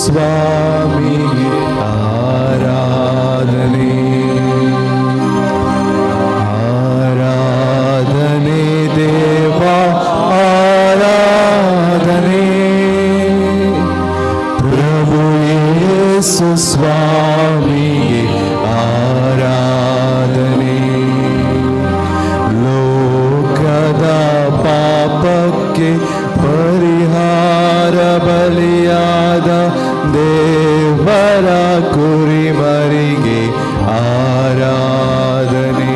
ಸ್ವಾಮಿಗೆ ಆರಾಧನೆ. ಆರಾಧನೆ ದೇವ ಆರಾಧನೆ, ಪ್ರಭು ಯೇಸು ಸ್ವಾಮಿಗೆ ಆರಾಧನೆ. ಲೋಕದ ಪಾಪಕ್ಕೆ ಪರಿಹಾರ ಬಲಿಯಾದ ದೇವರ ಕುರಿಮರಿಗೆ ಆರಾಧನೆ.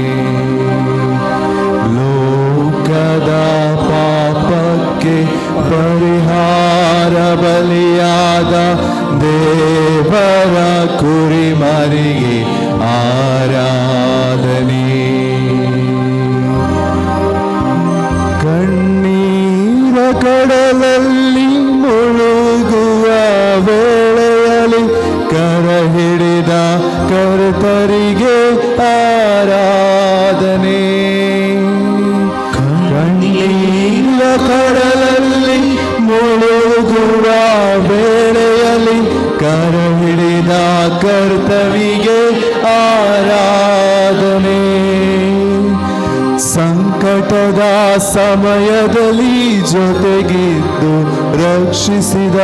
ಲೋಕದ ಪಾಪಕ್ಕೆ ಪರಿಹಾರ ಬಲಿಯಾದ ದೇವರ ಕುರಿಮರಿಗೆ ಆರಾಧನೆ. ಕಣ್ಣೀರ ಕಡಲಲ್ಲಿ ಮುಳುಗುವ ವೇಳೆಯಲ್ಲಿ ಕರ ಹಿಡಿದ ಕರ್ತರಿಗೆ ಆರಾಧನೆ. ಕಣ್ಣೀರ ಕಡಲಲ್ಲಿ ಮುಳುಗುವ ವೇಳೆಯಲ್ಲಿ ಕರ ಹಿಡಿದ ಕರ್ತನಿಗೆ ಆರಾಧನೆ. ಸಂಕಟದ ಸಮಯದಲ್ಲಿ ಜೊತೆಗಿದ್ದು ರಕ್ಷಿಸಿದ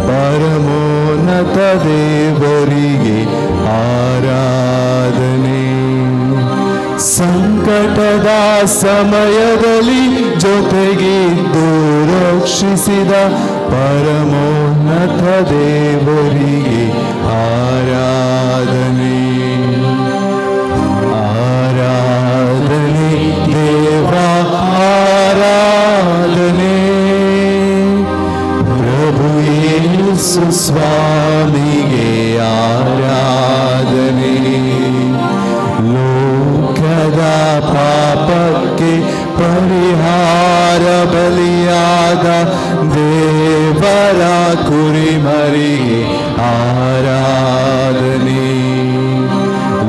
ಪರಮೋನ್ನತ ದೇವರಿಗೆ ಆರಾಧನೆ. ಸಂಕಟದ ಸಮಯದಲ್ಲಿ ಜೊತೆಗಿದ್ದು ರಕ್ಷಿಸಿದ ಪರಮೋನ್ನತ ದೇವರಿಗೆ ಆರಾಧನೆ. ಆರಾಧನೆ ದೇವ ಆರಾಧನೆ, ಪ್ರಭು ಯೇಸು ಸ್ವಾಮಿಗೆ ಆರಾಧನೆ. ಲೋಕದ ಪಾಪಕ್ಕೆ ಪರಿಹಾರ ಬಲಿಯಾದ ದೇವರ ಕುರಿಮರಿಗೆ ಆರಾಧನೆ.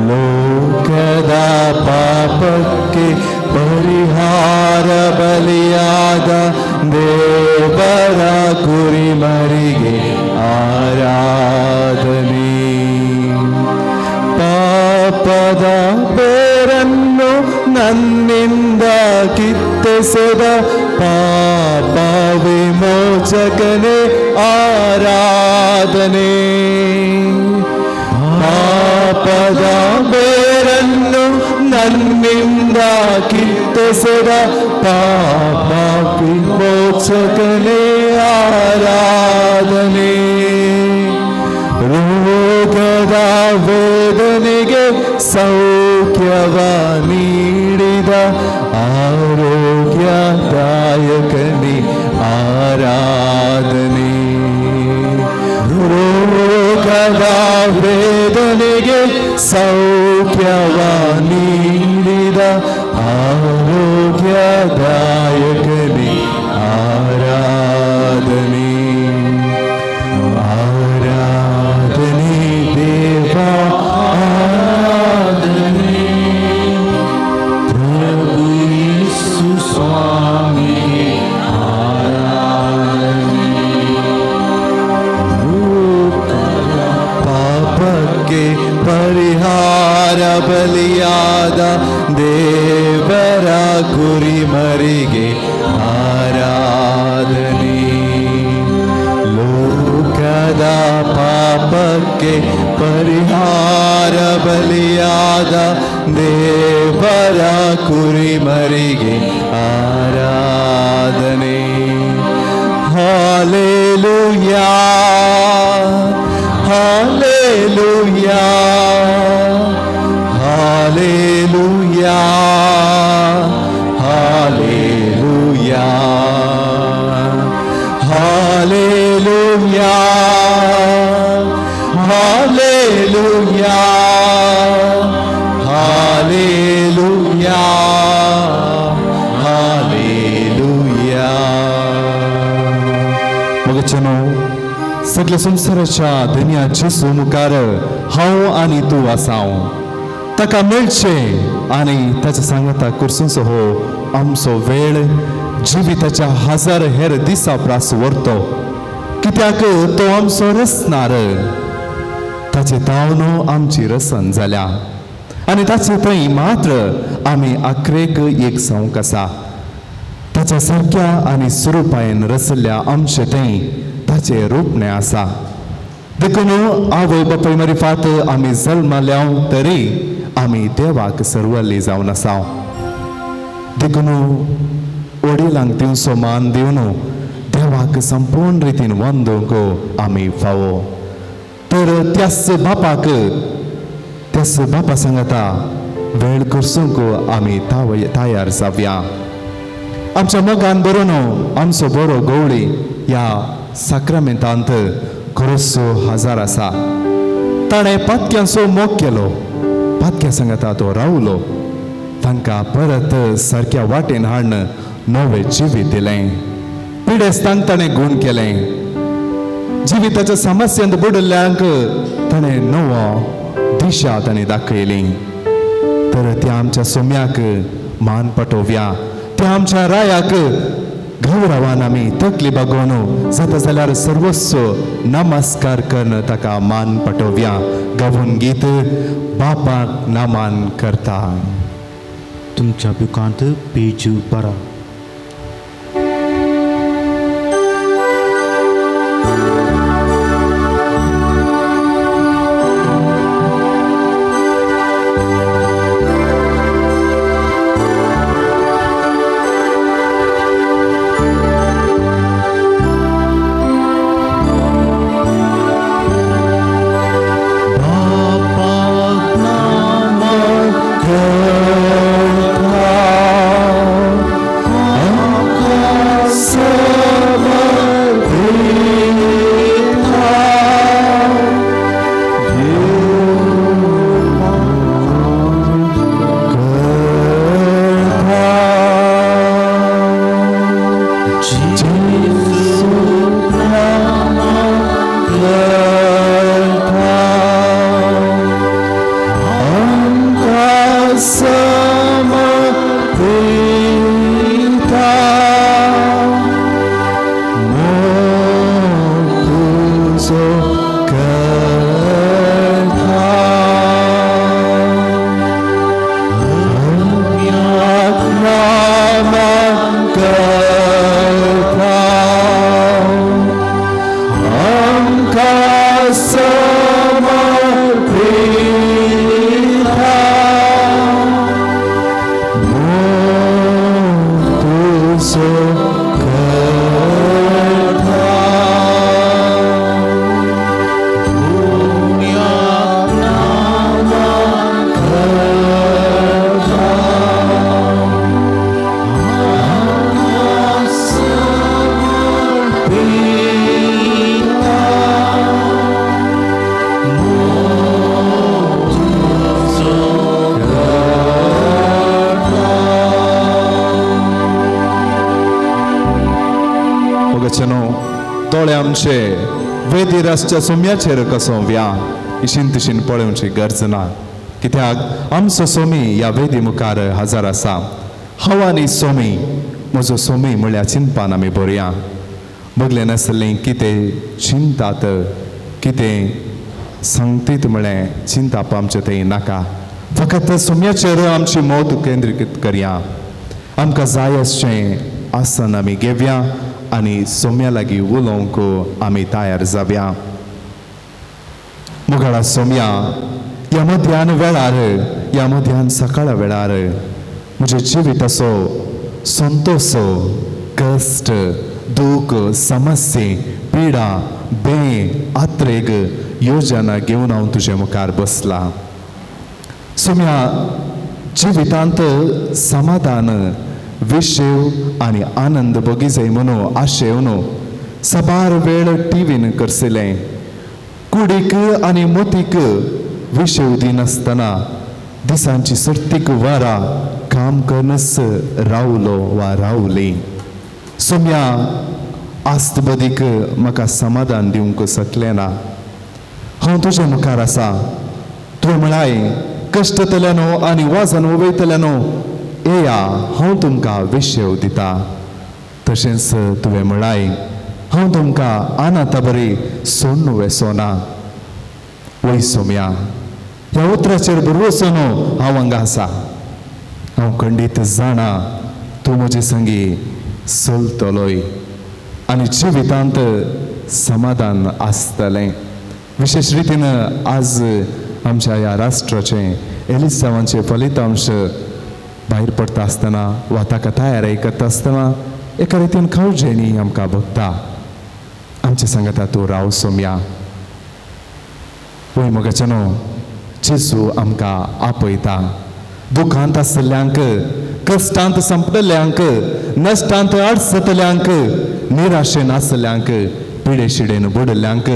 ಲೋಕದ ಪಾಪಕ್ಕೆ ಪರಿಹಾರ ಬಲಿಯಾದ ದೇವರ ಕುರಿಮರಿಗೆ ಆರಾಧನೆ. ಪಾಪದ ಬೇರನ್ನು ನನ್ನಿಂದ ಕಿತ್ತೆಸೆದ ಪಾಪ ವಿಮೋಚಕನೇ ಆರಾಧನೆ. ಪಾಪದ ಬೇರನ್ನು ನನ್ನಿಂದ ಕಿತ್ತೆಸೆದ ಪಾಪ ವಿಮೋಚಕನೇ ಆರಾಧನೆ. ರೋಗದ ವೇದನೆಗೆ ಸೌಖ್ಯವ ನೀಡಿದ ಆರೋಗ್ಯದಾಯಕನೇ ಆರಾಧನೆ. ರೋಗದ ವೇದನೆಗೆ ಸೌಖ್ಯವ ನೀಡಿದ ಆರೋಗ್ಯದಾಯಕನೇ ಆರಾಧನೆ. ಆರಾಧನೆ ದೇವ ಆರಾಧನೆ, ಪ್ರಭು ಯೇಸು ಸ್ವಾಮಿಗೆ ಆರಾಧನೆ. ಲೋಕದ ಪಾಪಕ್ಕೆ ಪರಿಹಾರ ಬಲಿಯಾದ ದೇವರ ಕುರಿಮರಿಗೆ ಆರಾಧನೆ. ಲೋಕದ ಪಾಪಕ್ಕೆ ಪರಿಹಾರ ಬಲಿಯಾದ ದೇವರ ಕುರಿಮರಿಗೆ ಆರಾಧನೆ. Hallelujah hallelujah hallelujah hallelujah hallelujah hallelujah hallelujah hallelujah. मगचनो सगळ्या संवसाराच्या धनया जेजू मुखार हांव आनी तूं आसाव. ताका मेळचें आनी ताच्या सांगाता कुर्सूंचो हो आमचो वेळ जिविताच्या हजार हेर दिसा प्रास व्हरतो. कित्याक तो आमचो रचणार, ताचे तावन आमची रसन जाल्या आनी ताचे थंय मात्र आमी आखरेक एक जावंक आसा. ताच्या सारक्या आनी स्वरुपायेन रचल्ल्या आमचे थंय ताचें रूपणें आसा. देखून आवय बापाय मारिफात आमी जल्माल्या तरी आमी देवाक सर्वल्ली जावन आसा. देखून वडिलांक दिवचो मान दिवन देवाक संपूर्ण रितीन वंदूंक आमी फावो. तर त्याच बापाक, त्याच बापा सांगता वेळ करसूंक आमी तयार जावया. आमच्या मोगान बरोवन आमचो बरो गवळी ह्या साक्रामेंतांत खरोचो हजार आसा. ताणें पातक्यांचो मोग केलो, पातक्या सांगता तो रावलो, तांकां परत सारक्या वाटेन हाडून नवें जिवीत दिलें. पिडेस्तांक ताणें गूण केलें, जिविताच्या समस्यांत बुडिल्ल्यांक ताणें नवो दिशा ताणें दाखयली. तर त्या आमच्या सोम्याक मान पटोवया, त्या आमच्या रायाक गौरवान आमी तकली बागोवन जाता जाल्यार सर्वस्व नमस्कार करून ताका मान पटोवया. गावून गीत बापाक नमन करता. तुमच्या बुकांत पेज 12. दोळे आमचे वेदीर आसच्या सोम्याचेर कसो व्या इशीन तिशीन पळोवची गरज ना, कित्याक आमचो सोमी ह्या वेदी मुखार हजर आसा. हांव आनी सोमी म्हजो सोमी म्हळ्यार चिंतपान आमी बरया. बगले नासलें कितें चिंतात कितें सांगतीत म्हळें चिंताप आमचें थंय नाका. फकत सोम्याचेर आमची मौत केंद्रीकृत करया. आमकां जाय अशें आसन आमी घेवया आनी सोम्या लागीं उलोवंक आमी तयार जावया. मुगाळा सोम्या, ह्या मध्यान वेळार, ह्या मध्यान सकाळ वेळार म्हज्या जिविताचो संतोष, कश्ट, दूख, समस्ये, पिडा, बे, आत्रेग योजना घेवन हांव तुजे मुखार बसला. सोम्या, जिवितांत समाधान, विशेव आनी आनंद भोगी जाय म्हणून आशेवन साबार वेळ टिवीन करसिलें. कुडीक आनी मोतीक विशेव दिनासतना दिसांची सर्तीक वरां काम करनच रावलो वा रावली. सोम्या, आस्त बदीक म्हाका समाधान दिवंक शकलें ना. हांव तुज्या मुखार आसा. तुवें म्हळाय कश्टतल्यानो आनी वजन उबयतल्यानो येया, हांव तुमकां विशेव दिता. तशेंच तुवें म्हळाय हांव तुमकां अनाथा बरी सोडून वेसो ना. वय सोम्या, ह्या उतराचेर भरवसो न्हू हांव हांगा आसा. हांव खंडीत जाणा तूं म्हजे संगी चलतलोय आनी जिवितांत समाधान आसतलें. विशेश रितीन आज आमच्या ह्या राष्ट्राचें एलिसांवांचें फलितांश भायर पडटा आसतना वा ताका तयारी करता आसतना एका रितीन काळजेणी आमकां भोगता. आमचे सांगता तूं राव सोम्या. वय मोगाच्यानो, जेजू आमकां आपयता. दुखांत आसल्ल्यांक, कश्टांत संपडल्ल्यांक, नश्टांत अडसतल्यांक, निराशेन आसल्ल्यांक, पिडेशिडेन बुडल्ल्यांक,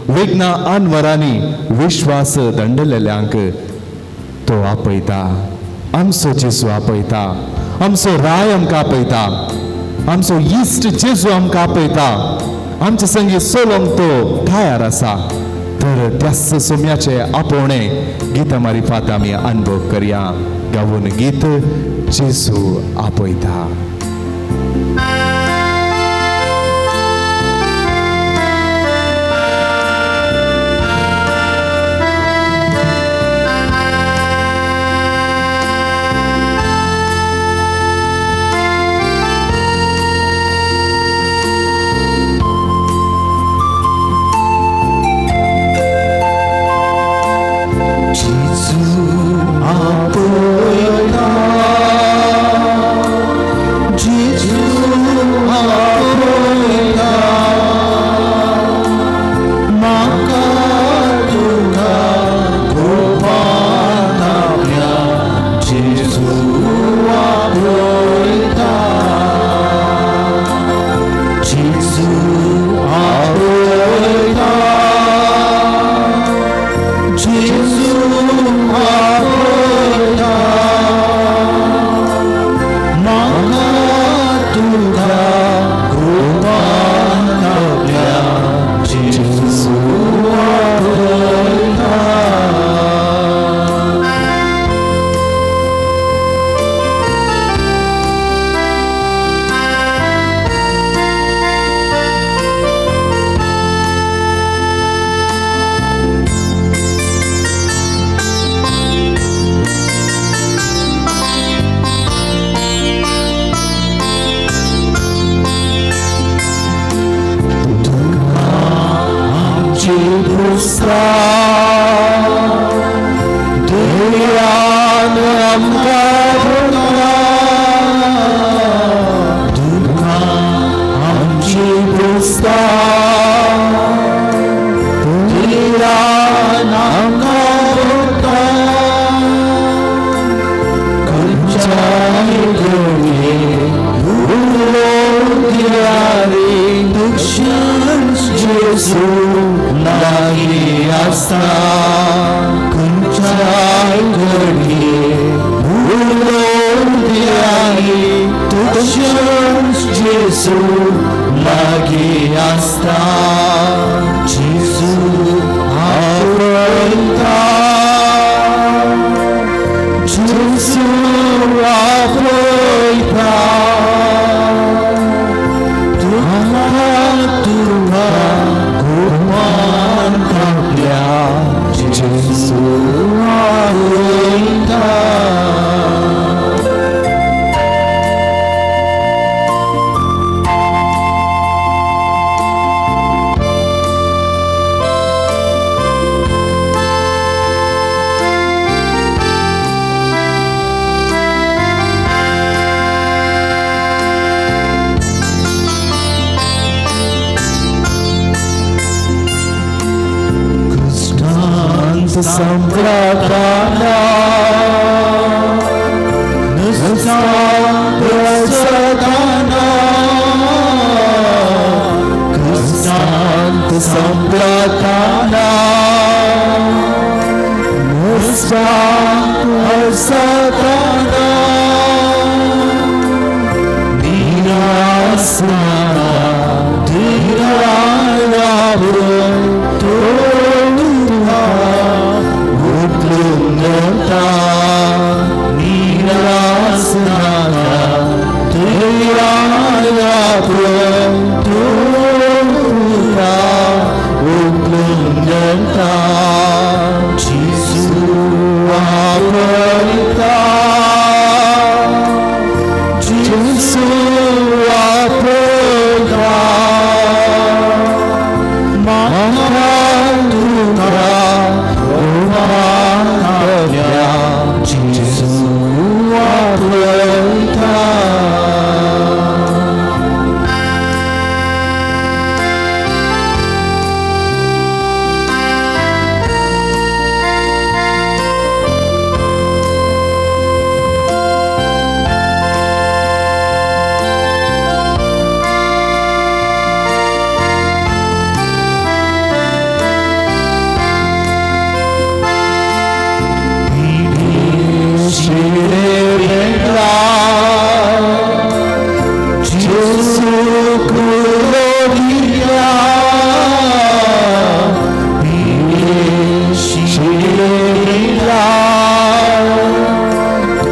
वेगना अनवरांनी विश्वास दंडलेल्यांक तो आपयता. आमचो जेजू आपयता, आमचो राय आमकां आपयता, आमचो इश्ट जेजू आमकां आपयता. आमचे संगी चलोवंक तो तयार आसा. तर त्याच सोम्याचे आपोवणे गीता मारिफात आमी अनुभव करया. गावून गीत जेजू आपयता.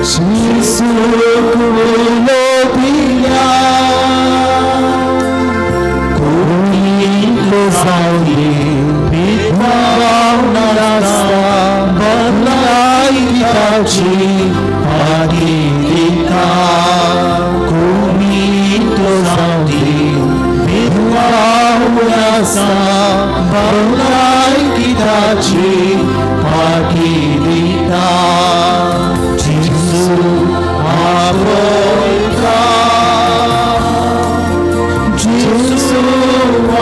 जेजूक उलो दिया कुडींतलो जावंदी भेदभाव नासता भलायकी फाटी दिता कुडींतलो जावंदी भेदभाव नासता भलायकी फाटी दिता जेजू आपयता जेजू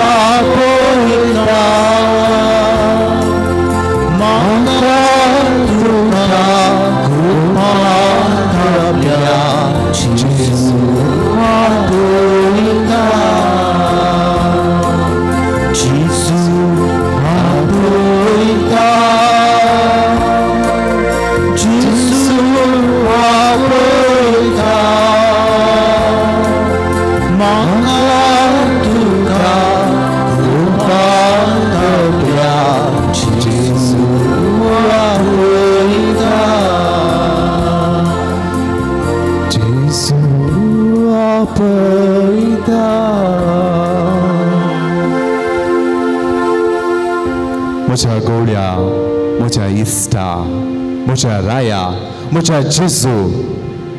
आपयता म्हाका तुका कृपा जेजू आपयता जेजू आपयता जेजू आपयता म्हाका तुका कृपा जेजू आपयता जेजू आपयता. म्हज्या गवड्या, म्हज्या इश्टा, म्हज्या राया, म्हज्या जेजू,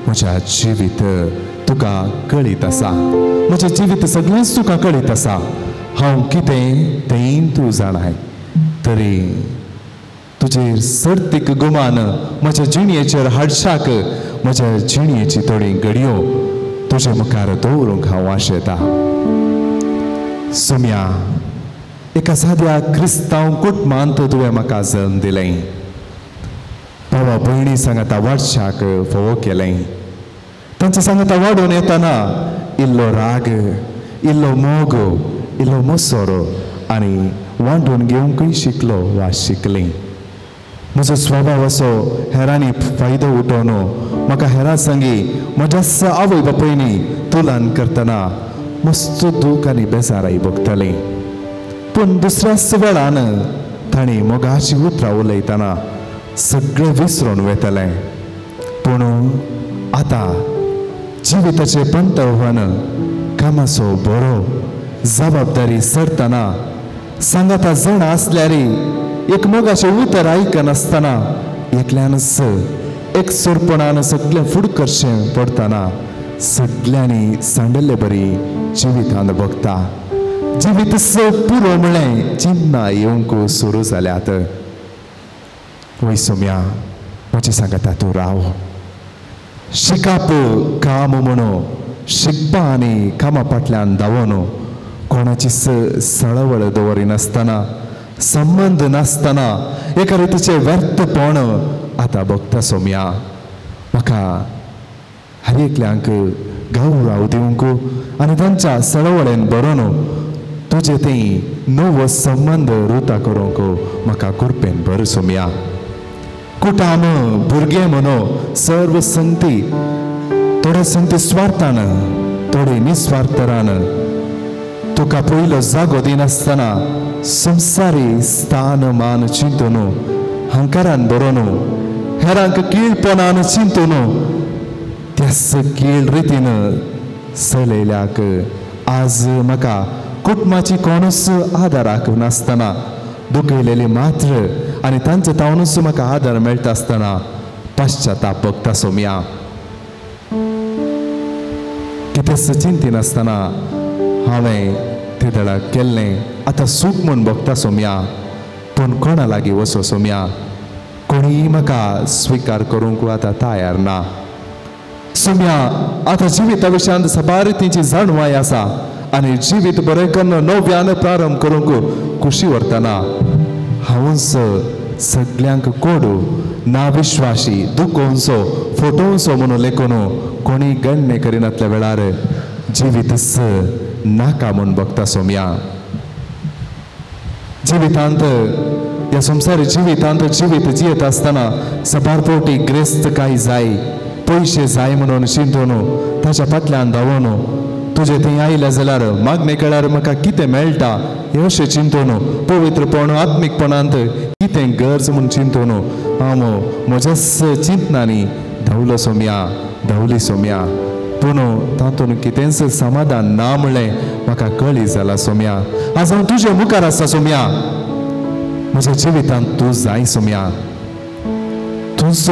म्हज्या जिवीत तुका कळीत आसा. म्हजें जिवीत सगळेंच तुका कळीत आसा. हांव कितें तेंय तूं जाणाय. तरी तुजेर सर्तीक गुमान म्हज्या जिणयेचेर हाडशाक म्हज्या जिणयेची थोडी घडयो तुजे मुखार दवरूंक हांव आशेता. सोम्या, एका साद्या क्रिस्तांव कुटुंबांत तुवें म्हाका जल्म दिलें. भावा भयणी सांगाता वाडशाक फोवो केलें. तांच्या सांगाता वाडून येतना इल्लो राग, इल्लो मोग, इल्लो मसोरो आनी वांटून घेवंकूय शिकलो वा शिकलीं. म्हजो स्वभाव असो हेरांनी फायदो उठोवन म्हाका हेरां संगी म्हज्याच आवय बापायनी तुलन करतना मस्त दूख आनी बेजाराय भोगतालीं. पूण दुसऱ्याच वेळान तांणी मोगाची उतरां उलयतना सगळें विसरून वयतालें. पूण आतां जिविताचें पंतवन कामाचो बरो जबाबदारी सरतना सांगाता जाणा आसल्यार एक मोगाचें उतर आयकनासतना एकल्यानच एक सोरपणान सगळें फुड करचें पडटना सगळ्यांनी सांडल्ले बरी जिवितान भोगता. जिवीत स पुरो म्हळें चिन्नां येवंक सुरू जाल्यात. वय सोम्या, म्हजें सांगता तूं राव. शिकाप काम म्हणू शिकपा आनी कामा फाटल्यान धांवोन कोणाची सळवळ दवरिनासतना संबंद नासतना एका रितीचें व्यर्थपण आतां भोगता सोम्या. म्हाका हर एकल्यांक गौरव दिवंक आनी तांच्या सळवळेन बरोवन तुजे थंय नवो संबंद रुता करूंक म्हाका कृपेन भर सोम्या. कुटाम भुरगे म्हणो सर्व संगती थोडे संगती स्वार्थान थोडे निस्वार्थरान तुका पयलो जागो दिनासतना संवसारी स्थान मान चिंतून हंकारान बरोवन हेरांक कीळपणान चिंतून त्याच कीळ रितीन चलयल्याक आज म्हाका कुटुंबाची कोणूच आदाराक नासतना दुखयलेली मात्र आनी तांचे तावनूच म्हाका आदार मेळटा आसतना पश्चाताप भोगता सोम्या. कितेंच चिंतिनासतना हांवें ते दळाक केल्लें आतां सूख म्हूण भोगता सोम्या. पूण कोणा लागीं वचो सोम्या? कोणीय म्हाका स्विकार करूंक आतां तयार ना सोम्या. आतां जिविता विशयांत साबार रितीची जाणवाय आसा आनी जिवीत बरें करून नव्यान प्रारंभ करूंक खुशी व्हरतना हांवूच सगल्यांक कोडू ना विश्वाशी दुखोवचो फटोवचो म्हणून लेखून कोणी गण्य करिनातल्या वेळार जिवीतच नाका म्हूण भोगता सोम्या. जिवितांत ह्या संवसारी जिवितांत जिवीत जियेत आसतना साबार फावटी ग्रेस्त काय जाय पयशे जाय म्हणून चिंतून ताच्या फाटल्यान धांवोन तुजे थंय आयले जाल्यार मागणे केल्यार म्हाका कितें मेळटा हें अशें चिंतून पवित्रपण आत्मीकपणांत कितें गरज म्हूण चिंतून हांव म्हज्याच चिंतनांनी धांवलो सोम्या, धांवली सोम्या, पूण तातूंत कितेंच समाधान ना म्हणलें म्हाका कळी जाला सोम्या. आज हांव तुजे मुखार आसा सोम्या, म्हज्या जिवितांत तूं जाय सोम्या, तूंच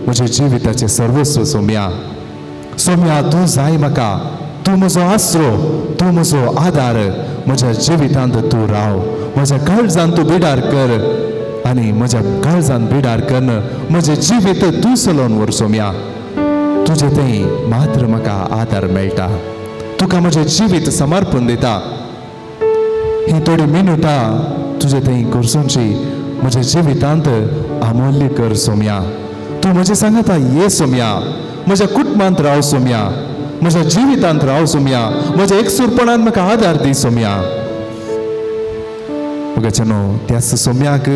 म्हज्या जिविताचें सर्वस्व सोम्या. सोम्या तूं जाय म्हाका, तूं म्हजो आसरो, तूं म्हजो आदार, म्हज्या जिवितांत तूं राव, म्हज्या काळजान तूं बिडार कर आनी म्हज्या काळजान बिडार करून म्हजें जिवीत तूं चलोवन व्हर सोम्या. तुजें थंय मात्र म्हाका आदार मेळटा, तुका म्हजें जिवीत समर्पण दिता. ही थोडी मिनुटां तुजे थंय करसुची म्हज्या जिवितांत अमूल्य कर सोम्या. तूं म्हजें सांगता ये सोम्या, म्हज्या कुटुंबांत राव सोम्या, म्हज्या जिवितांत राव सोम्या, म्हज्या एकसूरपणान म्हाका आदार दी सोम्या. मगाच्यानो त्याच सोम्याक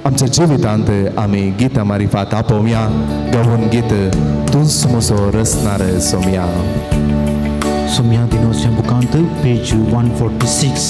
आमच्या जिवितांत आमी गितां मारिफात आपोवया. गावन गीत तूंच म्हजो रचणार सोम्या. सोम्या दिनोच्या बुकांत पेज 146.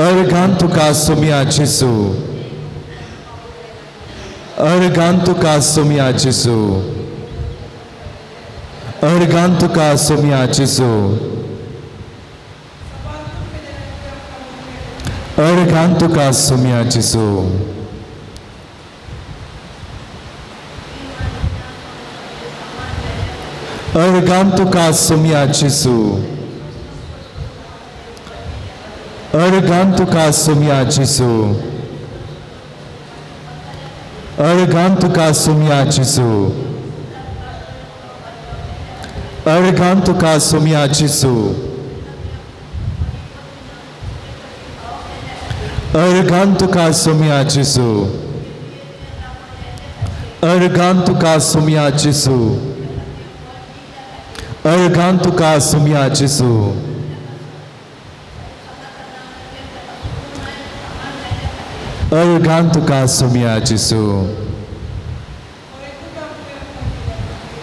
अर्गान तुका सोमया जेजू, अर्गान तुका सोमया जेजू, अर्गान तुका सोमया जेजू, अर्गान तुका सोमया जेजू। अर्गान तुका सोमया जेजू, अर्गान तुका सोमया जेजू, अर्गान तुका सोमया जेजू, अर्गान तुका सोमया जेजू, अर्गान तुका सोमया जेजू, अर्गान तुका सोमया जेजू, अर्गान तुका सोमया जेजू। अर्गान तुका सोमया जेजू,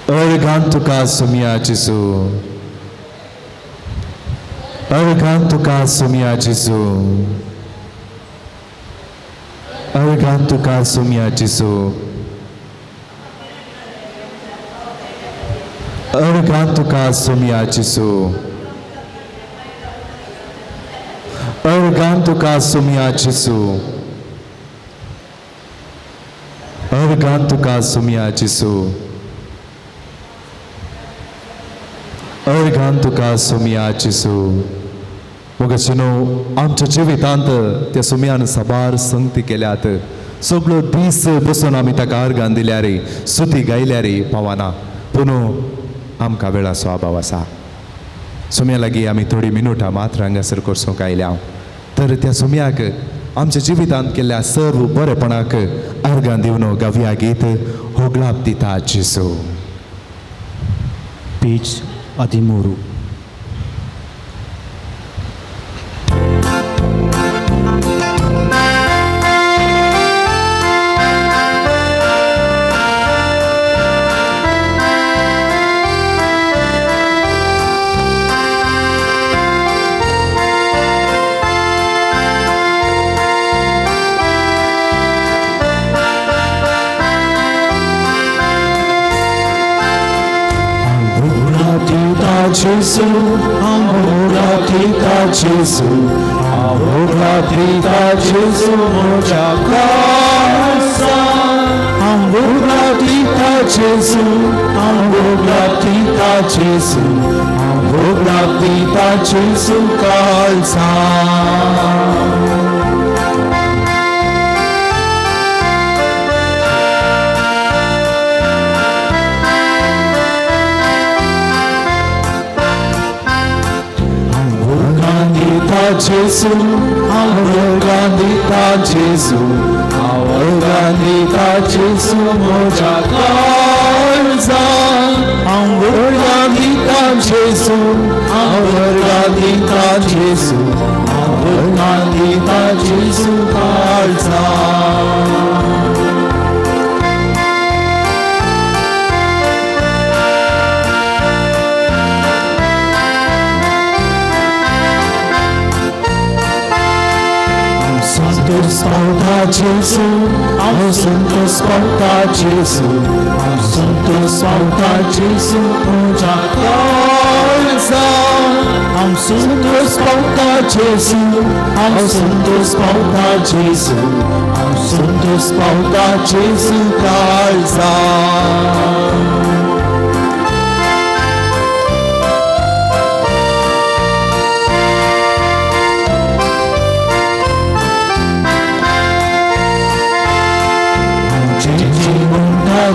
अर्गान तुका सोमया जेजू, अर्गान तुका सोमया जेजू, अर्गान तुका सोमया जेजू, अर्गान तुका सोमया जेजू, अर्गान तुका सोमया जेजू, अर्गान तुका सोमया जेजू, अर्गान तुका सोमया जेजू। मोगाचेनो आमच्या जिवितांत त्या सोमयान साबार संगती केल्यात। सगळो दीस बसून आमी ताका अर्गान दिल्यार, सुती गायल्यार पावना, पूण आमकां वेळाचो अभाव आसा। सोम्या लागीं आमी थोडी मिनुटां मात्र हांगासर करसूंक आयल्या, तर त्या सोम्याक आमच्या जिवितांत केल्ल्या सर्व बरेपणाक अर्गान दिवन गावया गीत होगलाप दिता जेजू। पेज 13. Gesù, amor tita Gesù, amor tita Gesù, moja casa. Amor tita Gesù, amor tita Gesù, amor tita Gesù calza. Gesù, amor dita Gesù, amor dita Gesù, moja calza. Amor dita Gesù, amor dita Gesù, amor dita Gesù calza. Santos pauta Gesù, am Santos pauta Gesù, am Santos pauta Gesù, puja calza. Am Santos pauta Gesù, am Santos pauta Gesù, am Santos pauta Gesù calza.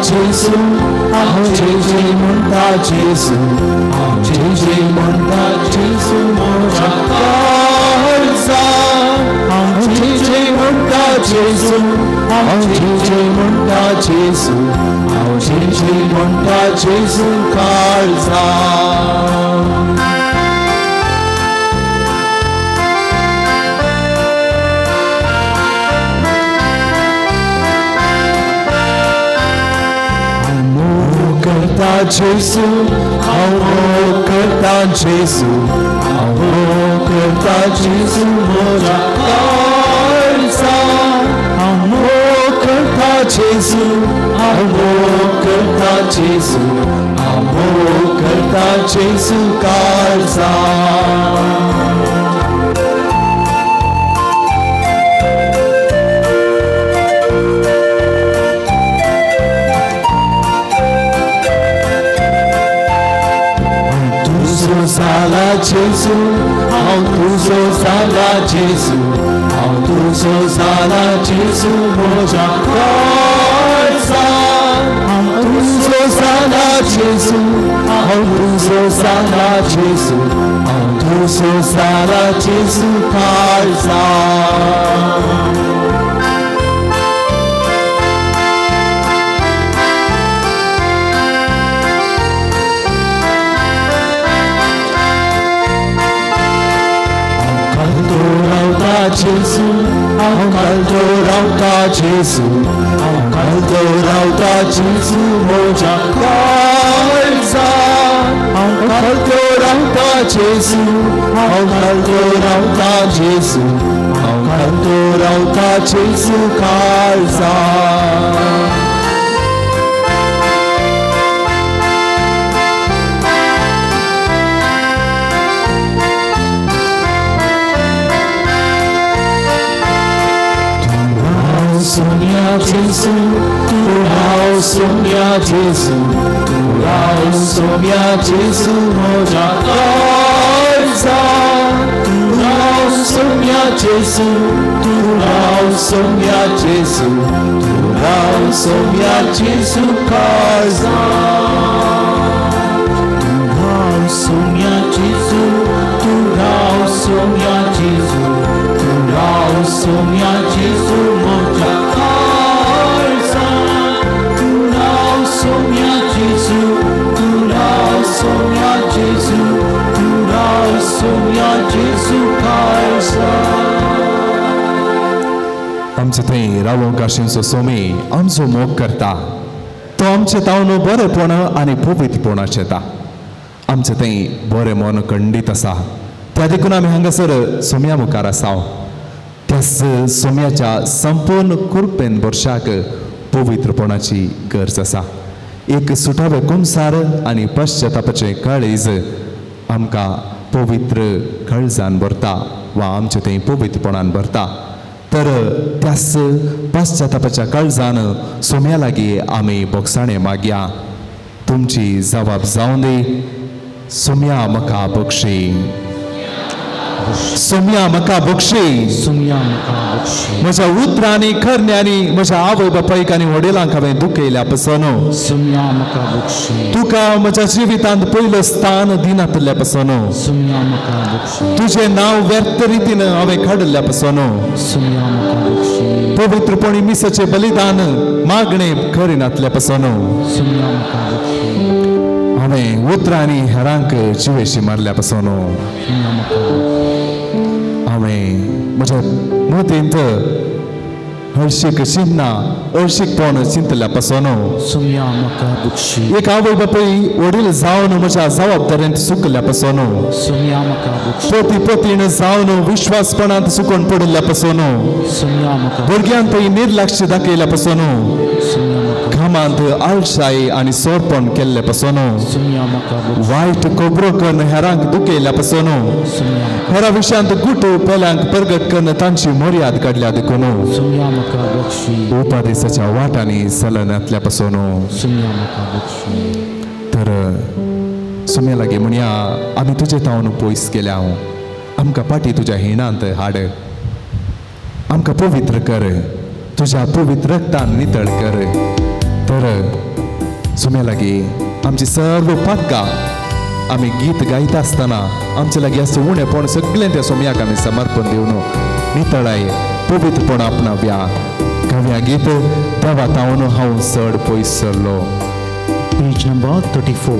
Gesù, Gesù म्हणता Gesù, Gesù म्हणता Gesù, म्हज्या काळजा. Gesù म्हणता Gesù, Gesù म्हणता Gesù, Gesù म्हणता Gesù काळजा. Gesù, amor करता Gesù, amor करता Gesù, म्हज्या जेजू, हांव मोग करता जेजू, हांव मोग करता जेजू काळजान. जाला जेजू, हांव तुजो जाला जेजू, हांव तुजो जाला जेजू म्हज्या काळजान. हांव तुजो जाला जेजू, हांव तुजो जाला जेजू, हांव तुजो जाला जेजू काळजान. जेजू, हांव घालतो रावता जेजू, हांव घालतो रावता जेजू म्हज्या काळजान. हांव घालतो रावता जेजू, हांव घालतो रावता जेजू, हांव घालतो रावता जेजू काळजान. Sonia Jesu, tu rao Sonia Jesu, tu rao Sonia Jesu moja काळजान. Tu rao Sonia Jesu, tu rao Sonia Jesu, tu rao Sonia Jesu काळजान. Tu rao Sonia Jesu, tu rao Sonia Jesu, tu rao Sonia Jesu moja काळजान. Tu राव सोम्या जेजू, तू राव सोम्या जेजू, तू राव सोम्या जेजू काळजान. आमचे थंय रावोंक आशिल्लो सोमी आमचो मोग करता, तो आमचे तावन बरेपण आनी पवित्रपणाचें येता. आमचे थंय बरें मन खंडीत आसा, त्या देखून आमी हांगासर सोम्या मुखार आसा. त्याच सोम्याच्या संपूर्ण कृपेन वर्षाक पवित्रपणाची गरज आसा. एक सुटावे कुमसार आनी पश्चातापाचें काळीज आमकां पवित्र काळजान भरता वा आमचें थंय पवित्रपणान भरता. तर त्याच पश्चातापाच्या काळजान सोम्या लागीं आमी बोगसाणें मागया. तुमची जबाब जावं दी, सोम्या म्हाका बक्षी, सोम्या म्हाका बक्षी. सोम्या म्हाका बक्षी. म्हज्या उतरांनी करण्यांनी म्हज्या आवय बापायक आनी वडिलांक हांवें दुखयल्या पसून सोम्या म्हाका बक्षी. तुका म्हज्या जिवितांत पयलो स्थान दिनातल्या पसून सोम्या म्हाका बक्षी. तुजें नांव व्यर्थ रितीन हांवें काडिल्ल्या पसून सोम्या म्हाका बक्षी. पवित्रपणी मिसाचें बलिदान मागणें करिनातल्या पसून सोम्या म्हाका बक्षी. हांवें उतरांनी हेरांक जिवेशी मारल्या पसून सोम्या म्हाका बक्षी. हांवें म्हज्या मतींत हळशीक चिंतना हळशीकपण चिंतल्या पसून सोम्या म्हाका बक्षी. एक आवय बापूय वडील जावन म्हज्या जबाबदारेंत चुकल्या पसून सोम्या म्हाका बक्षी. पती पतीण जावन विश्वासपणांत चुकून पडिल्ल्या पसून सोम्या म्हाका भुरग्यांत निर्लक्ष दाखयल्या पसून सोम्या म्हाका कामांत आळशाय आनी सोरपण केल्ले पसून सोम्या म्हाका बक्षी. वायट खबरो करून हेरांक दुखयल्या पसून सोम्या म्हाका हेरा विशयांत गुट पेल्यांक प्रगट करून तांची मर्याद काडल्या देखून सोम्या म्हाका बक्षी. उपदेसाच्या वाटांनी चलनातल्या पसून सोम्या म्हाका बक्षी. तर सोम्या लागीं म्हणया, आमी तुजे तावन पयस गेल्या, आमकां पाटी तुज्या हिणांत हाड, आमकां पवित्र कर, तुज्या पवित्र रक्तान नितळ कर. तर सोम्या लागीं आमची सर्व पातकां आमी गीत गायता आसतना आमचे लागीं आसा उणेपण सगळें त्या सोम्याक आमी समर्पण दिवन नितळाय पवित्रपण आपणाव्या. गावया गीत देवा तावन हांव चड पयस सरलो. Page number 34.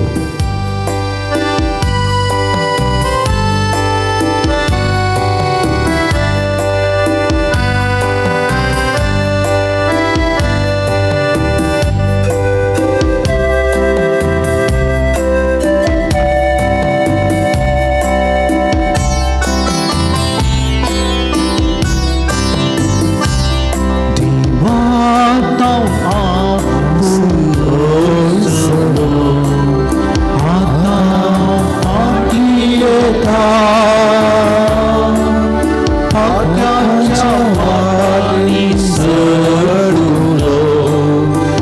वाट्यांच्या वाटांनी चडुलो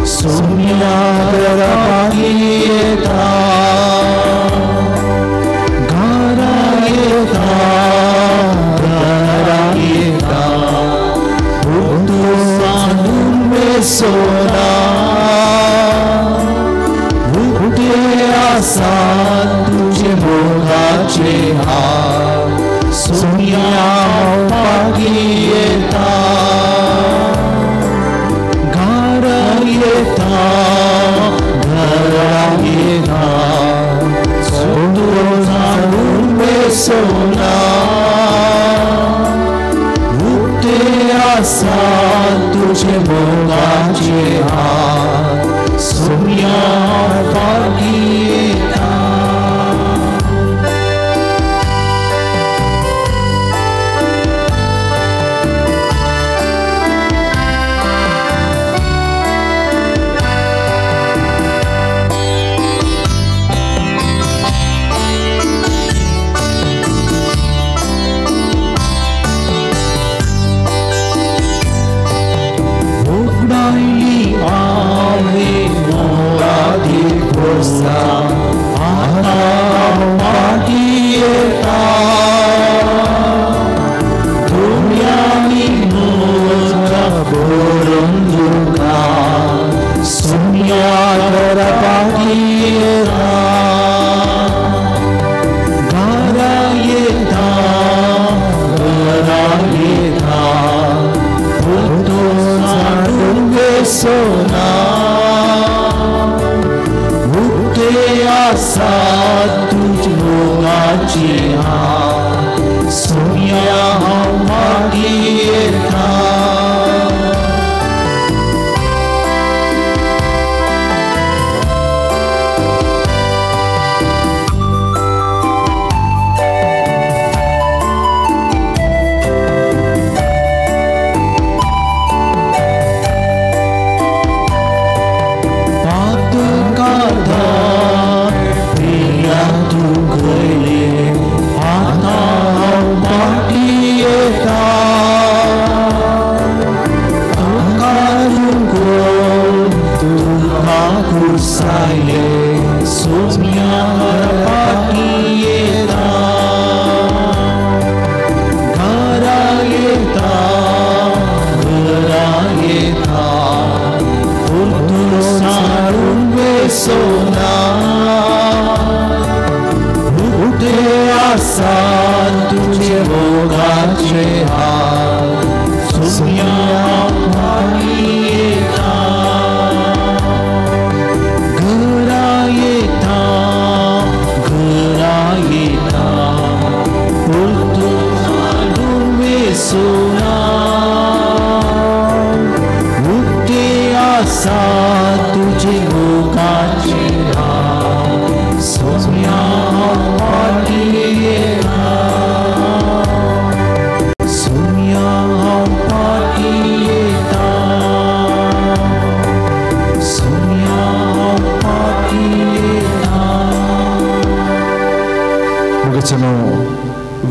सोम्या घरा फाटीं येता घरा येता घरा येता पुतो सांडून वेसोना उक्ते आसा तुजे मोगाचे हात सोम्या फाटीं येता घरा येता घरा येता सोडून सांडून वेसोना उक्ते आसा तुजे मोगाचे हात सोम्या फाटीं येता.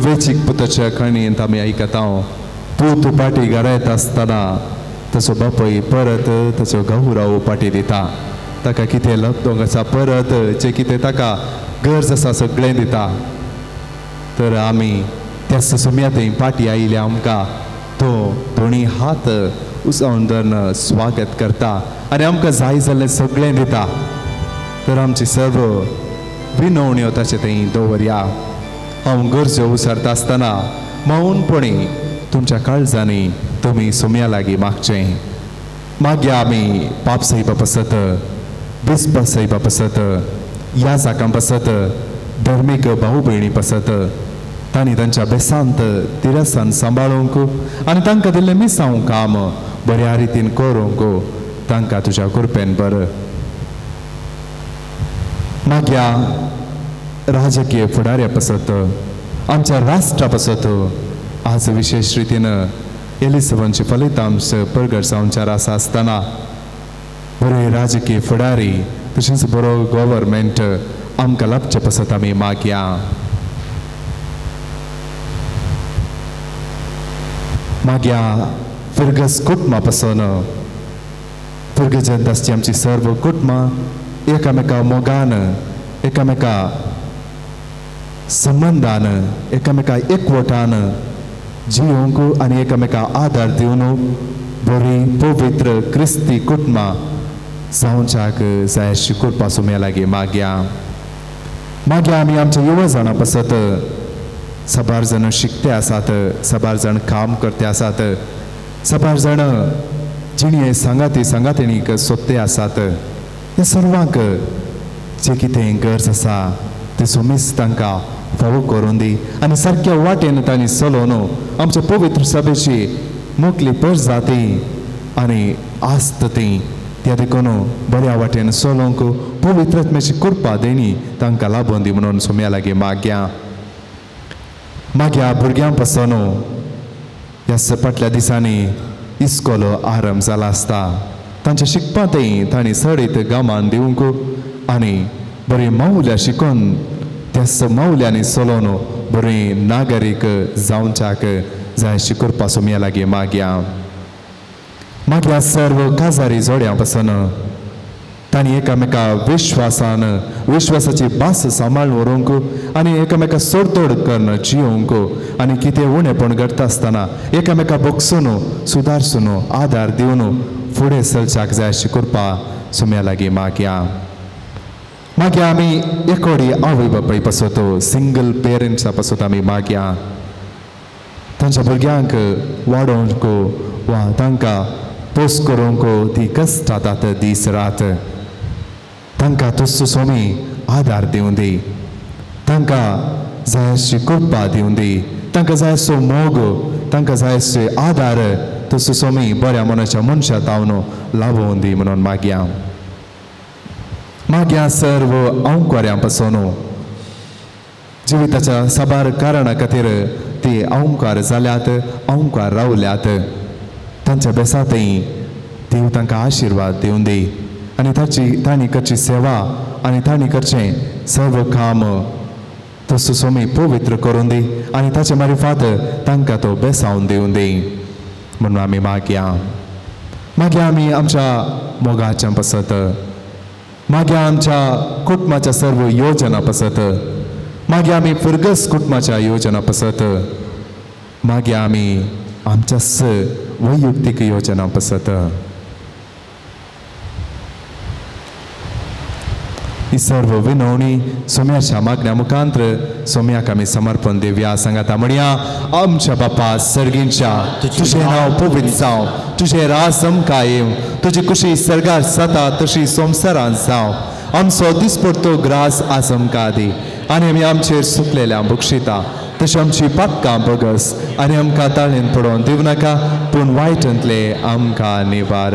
वेचीक पुताच्या काणयेंत आमी आयकता पूत पाटी घरा येता आसतना ताचो बापूय परत ताचो गौरव पाटी दिता. ताका कितें लब्धोंक आसा परत जें कितें ताका गरज आसा सगळें दिता. तर आमी त्या ससुम्या थंय पाटी आयिल्ल्या आमकां तो दोनी हात उसावन धरून स्वागत करता आनी आमकां जाय जाल्लें सगळें दिता. तर आमची सर्व विनवण्यो ताचे थंय दवरया. हांव गरज्यो उसरता आसतना मौनपणी तुमच्या काळजांनी तुमी सोम्या लागीं मागचें. मागीर आमी पाप साहिबा पासत, बिस्पा साहिबा पासत, ह्या जाकां पासत, धर्मीक भाऊ भयणी पासत तांणी तांच्या बेसांत तिरसान सांबाळूंक आनी तांकां दिल्लें मिसांव काम बऱ्या रितीन करूंक तांकां तुज्या कृपेन बरं. मागीर राजकीय फुडाऱ्या पासत, आमच्या राष्ट्रा पासत आज विशेष रितीन एलिसवनचे फलितांश परगट जावंच्या आसा आसतना बरे राजकीय फुडारी तशेंच बरो गव्हर्मेंट आमकां लाभचे पासत आमी मागया. मागीर फिर्गज कुटुंबा पासून फिर्गजन आसची आमची सर्व कुटुंबां एकामेका मोगान, एकामेका संबंदान, एकामेका एकवटान जिवंक आनी एकामेका आदार दिवन बरी पवित्र क्रिस्ती कुटुंबां जावच्याक जाय अशी कृपा सोम्या लागीं मागया. मागीर आमी आमच्या युवा जाणां पासत साबार जाण शिकते आसात, साबार जाण काम करते आसात, साबार जाण जिणें सांगाती सांगातिणीक सोदते आसात. ह्या सर्वांक जें कितें गरज आसा तें सोमीस तांकां फावो करून दी आनी सारक्या वाटेन तांणी चलोवन आमच्या पवित्र सभेची मुखली परजाती आनी आस्त ती त्या देखून बऱ्या वाटेन चलोवंक पवित्र आत्म्याची कृपा देणी तांकां लाभून दी म्हणून सोम्या लागीं मागया. मागया भुरग्यां पासून ह्या फाटल्या दिसांनी इस्कोल आरंभ जाला आसता, तांच्या शिकपांतय तांणी चडीत गामान दिवंक आनी बरी मावल्या शिकोवन त्याच मावल्यांनी चलोवन बरी नागरीक जावच्याक जाय अशी कृपा सोम्या लागीं मागया. मागीर सर्व काजारी जोड्यां पासून तांणी एकामेका विश्वासान विश्वासाची भास सांबाळून व्हरूंक आनी एकामेका सोडतोड करून जियोवंक आनी कितें उणेपण घडटा आसतना एकामेका बगसून सुदारसून आदार दिवन फुडें चलच्याक जाय अशी कृपा सोम्या लागीं मागया. मागीर आमी एकोडी आवय बापाय पासत सिंगल पेरंट्सा पासत आमी मागया तांच्या भुरग्यांक वाडोवंक वा तांकां पोस करूंक ती कश्टातात दीस रात, तांकां तसो स्वामी आदार दिवं दी, तांकां जाय अशी कृपा दिवं दी, तांकां जाय असो मोग, तांकां जाय असो आदार तसो स्वामी बऱ्या मनाच्या मनशा तावन लाभोवन दी म्हणून मागया. मागया सर्व अंकवाऱ्यां पासून जिविताच्या साबार कारणा खातीर ती अंकार जाल्यात, अंकार रावल्यात, तांच्या बेसातय देव तांकां आशिर्वाद दिवन दी आनी ताची तांणी करची सेवा आनी तांणी करचें सर्व काम तसो स्वामी पवित्र करून दी आनी ताचे मारिफात तांकां तो बेसावन दिवन दी म्हणून आमी मागया. मागीर आमी आमच्या मोगाच्या पासत, मागीर आमच्या कुटुंबाच्या सर्व योजना पासत, मागीर आमी फिर्गज कुटुंबाच्या योजना पासत, मागीर आमी आमच्या वैयक्तीक योजना पासत ही सर्व विनवणी सोम्याच्या मागण्या मुखांत्र सोम्याक आमी समर्पण दिवया. सांगाता म्हणया, आमच्या बापा सर्गींच्या, तुझें नांव पवित्र जावं, तुझें राज आमकां येवं, तुजी कुशी सर्गार जाता तशी संवसारांत जावं. आमचो दिसपडतो ग्रास आज आमकां दी आनी आमी आमचेर सुकलेल्या बक्षिता तशें आमची पातकां बगस आनी आमकां ताळेन पडोवन दिवं नाका, पूण वायटांतले आमकां निवार.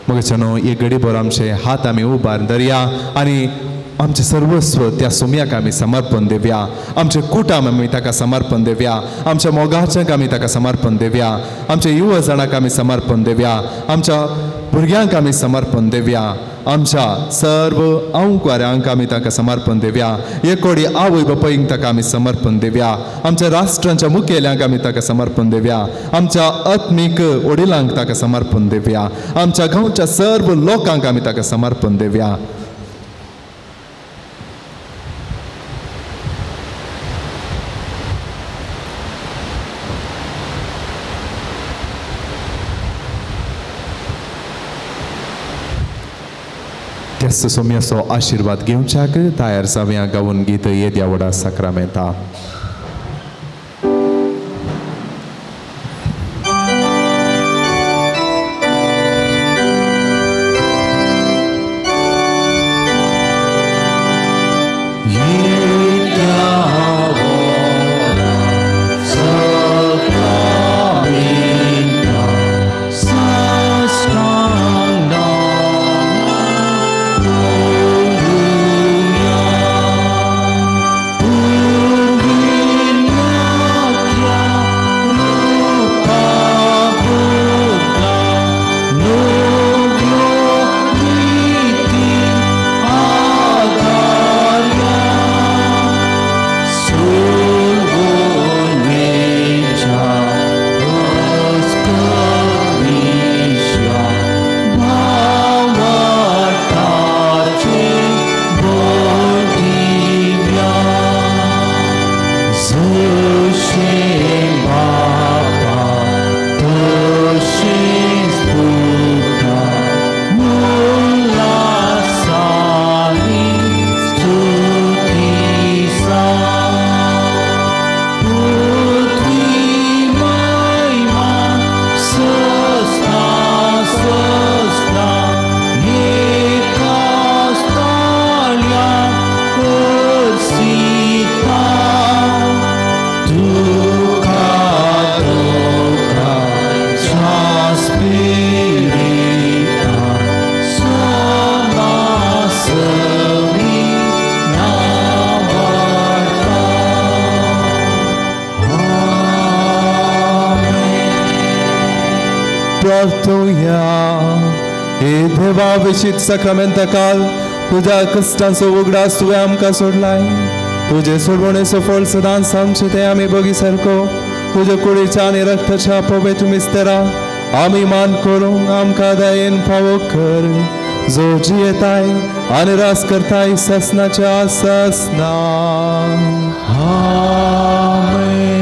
मगच्यानो एक घडीभर आमचे हात आमी उबार धरया आनी आमचें सर्वस्व त्या सोम्याक आमी समर्पण दिवया. आमचें कुटाम आमी ताका समर्पण दिवया, आमच्या मोगाच्यांक आमी ताका समर्पण दिवया, आमच्या युवा जाणांक आमी समर्पण दिवया, आमच्या भुरग्यांक आमी समर्पण दिवया, आमच्या सर्व अंकवाऱ्यांक आमी ताका समर्पण दिवया, एकोडी आवय बापायंक ताका आमी समर्पण दिवया, आमच्या राष्ट्रांच्या मुखेल्यांक आमी ताका समर्पण दिवया, आमच्या आत्मीक वडिलांक ताका समर्पण दिवया, आमच्या गांवच्या सर्व लोकांक आमी ताका समर्पण दिवया. सोम्याचो आशिर्वाद घेवच्याक तयार जावया. गावन गीत येद्या व्हडा साक्रामेंता. Ooh. प्रार्थुया. हे देवा विशीत साक्रामेंता काल तुज्या कश्टांचो उगडास तुवें आमकां सोडलाय. तुजे सोडवणेचो फळ सदांच आमचें तें आमी बगी सारको तुज्या कुडीच्या आनी रक्ताच्या पवित्र मिस्तेरा आमी मान करूंक आमकां दयेन फावो कर, जो जियेताय आनी रास करताय ससनाच्या ससना. आमेन.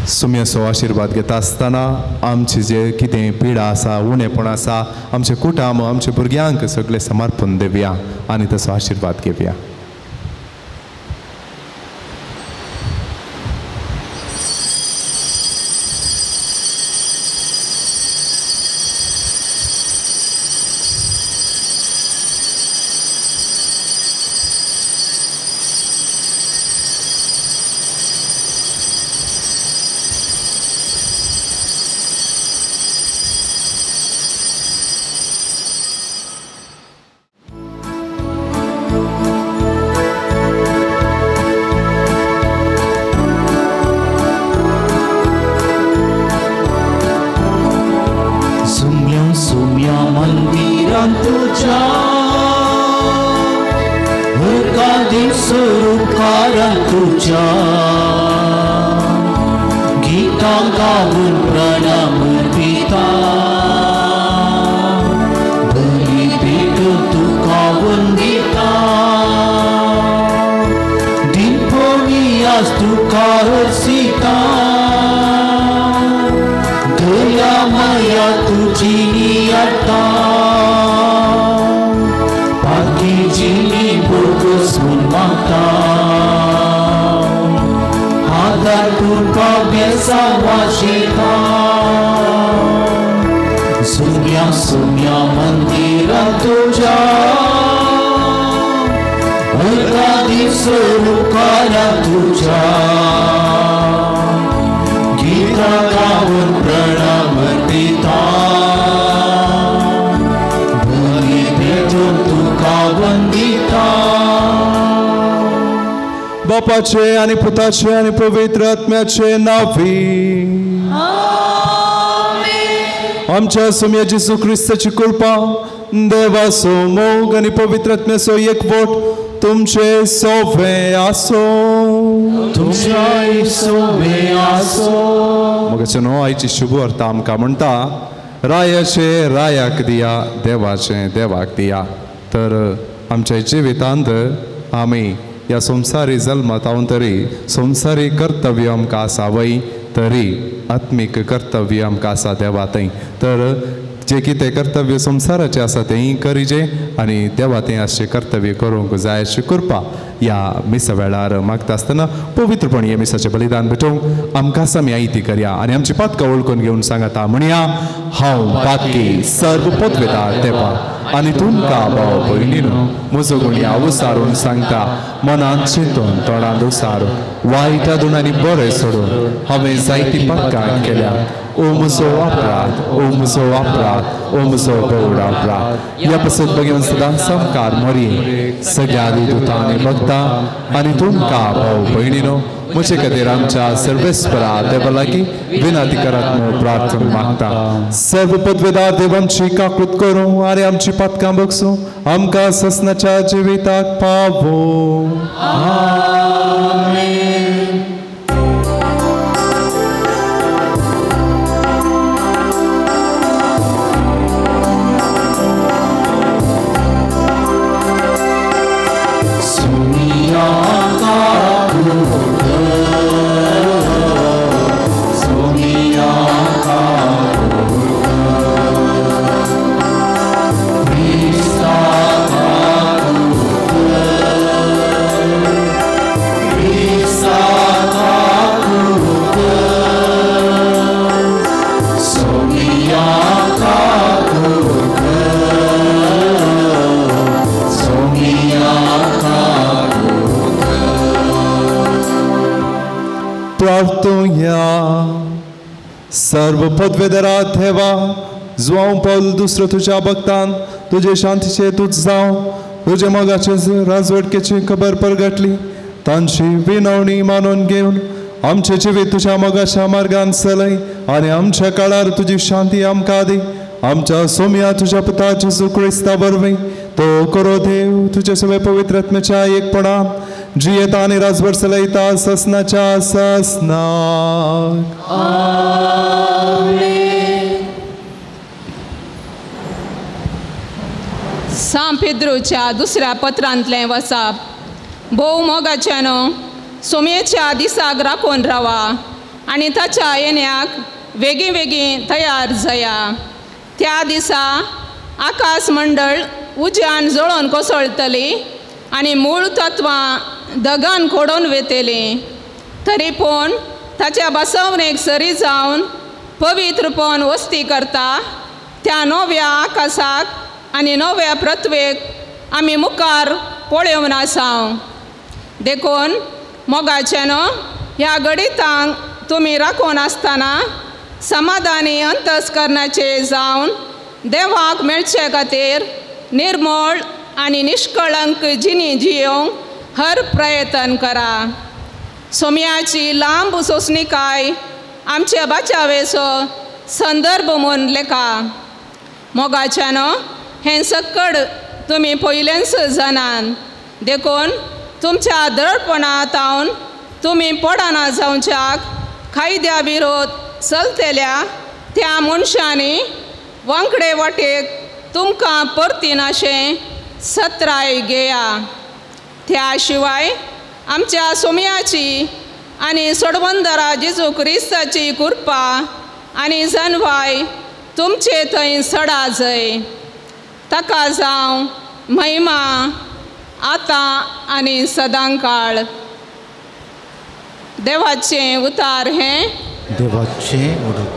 सुम्याचो आशिर्वाद घेता आसतना आमचे जे कितें पिडा आसा, उणेपण आसा, आमचे कुटुंब, आमच्या भुरग्यांक सगळें समर्पण दिवया आनी तसो आशिर्वाद घेवया. बापाचे आनी पुताचे आनी पवित्र आत्म्याचे नांवी आमच्या सुम्या जेजू क्रिस्ताची कृपा, देवाचो मोग आनी पवित्र आत्म्याचो एकवट तुमचे सोवे आसो. तुमच्याय सोवे आसो. मगाचे न्हू आयची शुभ वार्ता आमकां म्हणटा, रायाचे रायाक दिया, देवाचे देवाक दिया. तर आमच्या जिवितांत आमी ह्या संवसारी जल्मात हांव तरी संवसारी कर्तव्य आमकां आसा वय, तरी आत्मीक कर्तव्य आमकां आसा देवा थंय. तर जे कितें कर्तव्य संवसाराचें आसा तेंय करिजे आनी देवा थंय आसचें कर्तव्य करूंक जाय अशी कृपा ह्या मिसा वेळार मागता आसतना पवित्रपणी ह्या मिसाचें बलिदान भेटोवंक आमकां आमी आयती करया आनी आमची पातकां वळखून घेवन सांगता म्हणया, हांव पातकी सर्व पदवेता देवा आनी तुमकां भाव भयणीनो म्हजो गुण्या उसारून सांगता, मनांत चिंतून तोंडांत उसारून वायट हाडून आनी बरें सोडून हांवें जायती पातकां केल्या. ओ म्हजो अपराध, ओ म्हजो अपराध, ओ म्हजो भोवड अपराध. ह्या पासत भगवान सदां सामकार मोरये सगळ्या दुतांनी भक्ता आनी तुमकां भाव भयणीनो म्हजे खातीर आमच्या सर्वेस्परा देवा लागीं विनंती करात म्हूण प्रार्थना मागता. सर्व पदवेदार देव आमची काकूत करूं आनी आमची पातकां बगसूं, आमकां ससनाच्या जिविताक पावो. आमेन. सर्व पदवेदरा देवा जुआंव पावल दुसरो तुज्या भक्तान तुजे शांतीचे तूच जावं, तुजे मोगाचे राजवटकेची खबर परगटली, तांची विनवणी मानून घेवन आमचे जिवीत तुज्या मोगाच्या मार्गान चलय आनी आमच्या काळार तुजी शांती आमकां दी. आमच्या सोम्या तुज्या पुता जेजू क्रिस्ता वरवीं तो करो देव तुजे सगळे पवित्र आत्म्याच्या एकपणान जियेता आनी राजभर चलयता ससनाच्या ससनाक. सांत पेद्रूच्या दुसऱ्या पत्रांतलें वसाप. भोव मोगाच्यानो सोमयेच्या दिसाक राखून रावा आनी ताच्या येण्याक वेगीं वेगीं तयार जाया. त्या दिसा आकाश मंडळ उज्यान जळोवन कोसळटली आनी मूळ तत्वां दगान खोडोवन वेतली. तरी पूण ताच्या बसवणेक सरी जावन पवित्रपण वस्ती करता त्या नव्या आकाशाक आनी नव्या पृथ्वेक आमी मुखार पळोवन आसा. देखून मोगाच्यानो ह्या गणितांक तुमी राखून आसतना समाधानी अंतस्करणाचे जावन देवाक मेळचे खातीर निर्मळ आनी निष्कळंक जिणी जियोंक हर प्रयत्न करा. सोम्याची लांब सोंसणीकाय आमच्या बाचावेचो संदर्भ म्हूण लेखा. मोगाच्यानो हें सक्कड तुमी पयलेंच जाणान, देखून तुमच्या दळपणातावन तुमी पडना जावच्याक कायद्या विरोध चलतल्या त्या मनशांनी वांकडे वाटेक तुमकां परतिनाशें सत्राय घेया. त्या शिवाय आमच्या सोम्याची आनी सोडवंदरा जेजू क्रिस्ताची कृपा आनी जनवाय तुमचे थंय सडा जय. ताका जावं महिमा आतां आनी सदांकाळ. देवाचें उतार हें देवाचें उदक.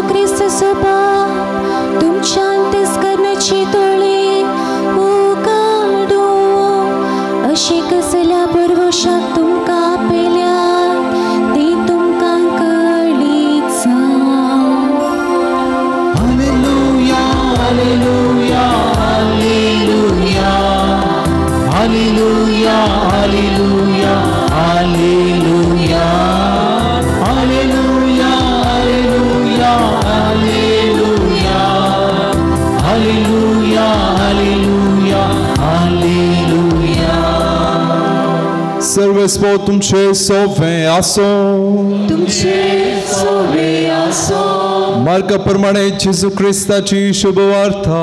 क्रिस्ताचो बाप तुमच्यान तिस्करणाची दोळे उगाडूं अशी कसल्या भरवशाक तुमकां आपयल्यात ती तुमकां कळीत जावं. Hallelujah, hallelujah, hallelujah, hallelujah, hallelujah, hallelujah, hallelujah, hallelujah, hallelujah, hallelujah, hallelujah, hallelujah. सर्वेस्पो तुमचे सोवे आसो, तुमचे सोवे आसो. मार्का प्रमाणे जेजू क्रिस्ताची शुभवार्ता.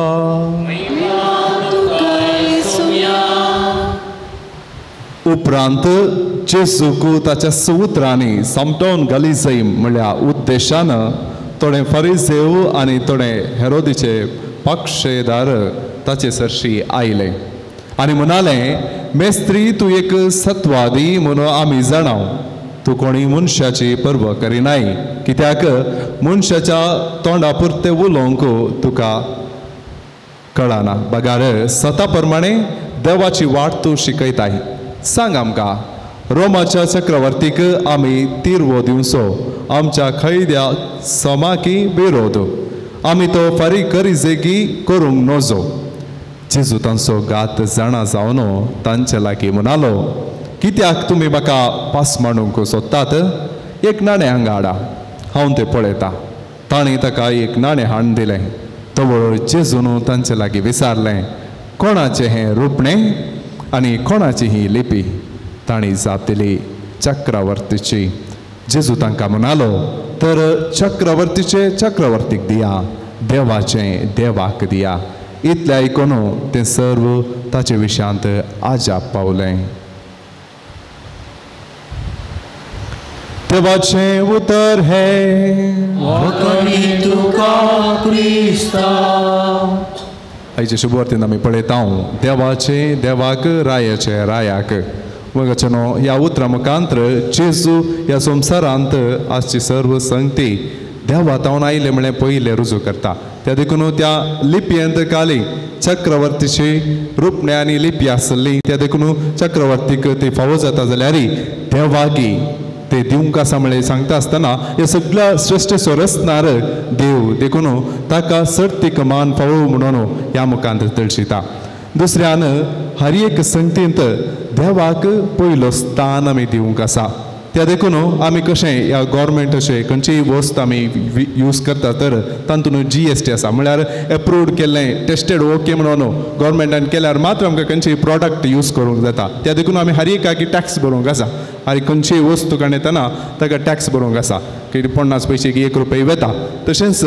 उपरांत जेजूक ताच्या सुत्रांनी समटोवन घाली जाय म्हळ्या उद्देशान थोडे फारिजेव आनी थोडे हेरोदीचे पक्षेदार ताचे सरशी आयले आनी म्हणाले, मेस्त्री तूं एक सत्वादी म्हणून आमी जाणाव. तूं कोणी मनशाची पर्व करिनाय, कित्याक मनशाच्या तोंडा पुरतें उलोवंक तुका कळना, बगार सता प्रमाणे देवाची वाट तूं शिकयताय. सांग आमकां, रोमाच्या चक्रवर्तीक आमी तिरवो दिवचो आमच्या खैद्या समाकी विरोध आमी तो फारीक करिजेगी करूंक नजो. जेजू तांचो गात जाणा जावन तांचे लागीं म्हणालो, कित्याक तुमी म्हाका पास मांडूंक सोदतात? एक नाणें हांगा हाडा, हांव तें पळयता. तांणी ताका एक नाणें हाडून दिलें. तवळ जेजून तांचे लागीं विचारलें, कोणाचें हें रुपणें आनी कोणाची ही लिपी? तांणी जाप दिली, चक्रवर्तीची. जेजू तांकां म्हणालो, तर चक्रवर्तीचे चक्रवर्तीक दिया, देवाचें देवाक दिया. इतलें आयकून तें सर्व ताचे विशयांत आजाप पावलें. देवाचें उतर हें. तुका क्रिस्ता. आयचे शुभवार्तेन आमी पळयता देवाचें देवाक, रायाचें रायाक. मगाचें न्हू ह्या उतरां मुखांत्र जेजू ह्या संवसारांत आसची सर्व संगती देवा तावन आयले म्हळें पयलें रुजू करता. त्या देखून त्या लिपयेंत काली चक्रवर्तीची रुपणें आनी लिपी आसली, त्या देखून चक्रवर्तीक ती फावो जाता जाल्यार देवाकी ते दिवंक आसा म्हळें सांगता आसतना हे सगळ्या श्रेश्ठ रचणार देव, देखून ताका सर्तीक मान फावो म्हणून ह्या मुखांत दर्शिता. दुसऱ्यान हर एक संगतींत देवाक पयलो स्थान आमी दिवंक आसा. त्या देखून आमी कशें ह्या गोवोरमेंट अशें खंयचीय वस्त आमी यूज करता तर तातूंत GST आसा, म्हळ्यार एप्रूव्ड केल्लें टेस्टेड ओके म्हणून गोवोरमेंटान केल्यार मात्र आमकां खंयचीय प्रोडक्ट यूज करूंक जाता. त्या देखून आमी हर एकाकी टॅक्स भरूंक आसा. आनी खंयचीय वस्तू काडटना ताका टॅक्स भरूंक आसा, की 50 पयशे की 1 रुपया वता. तशेंच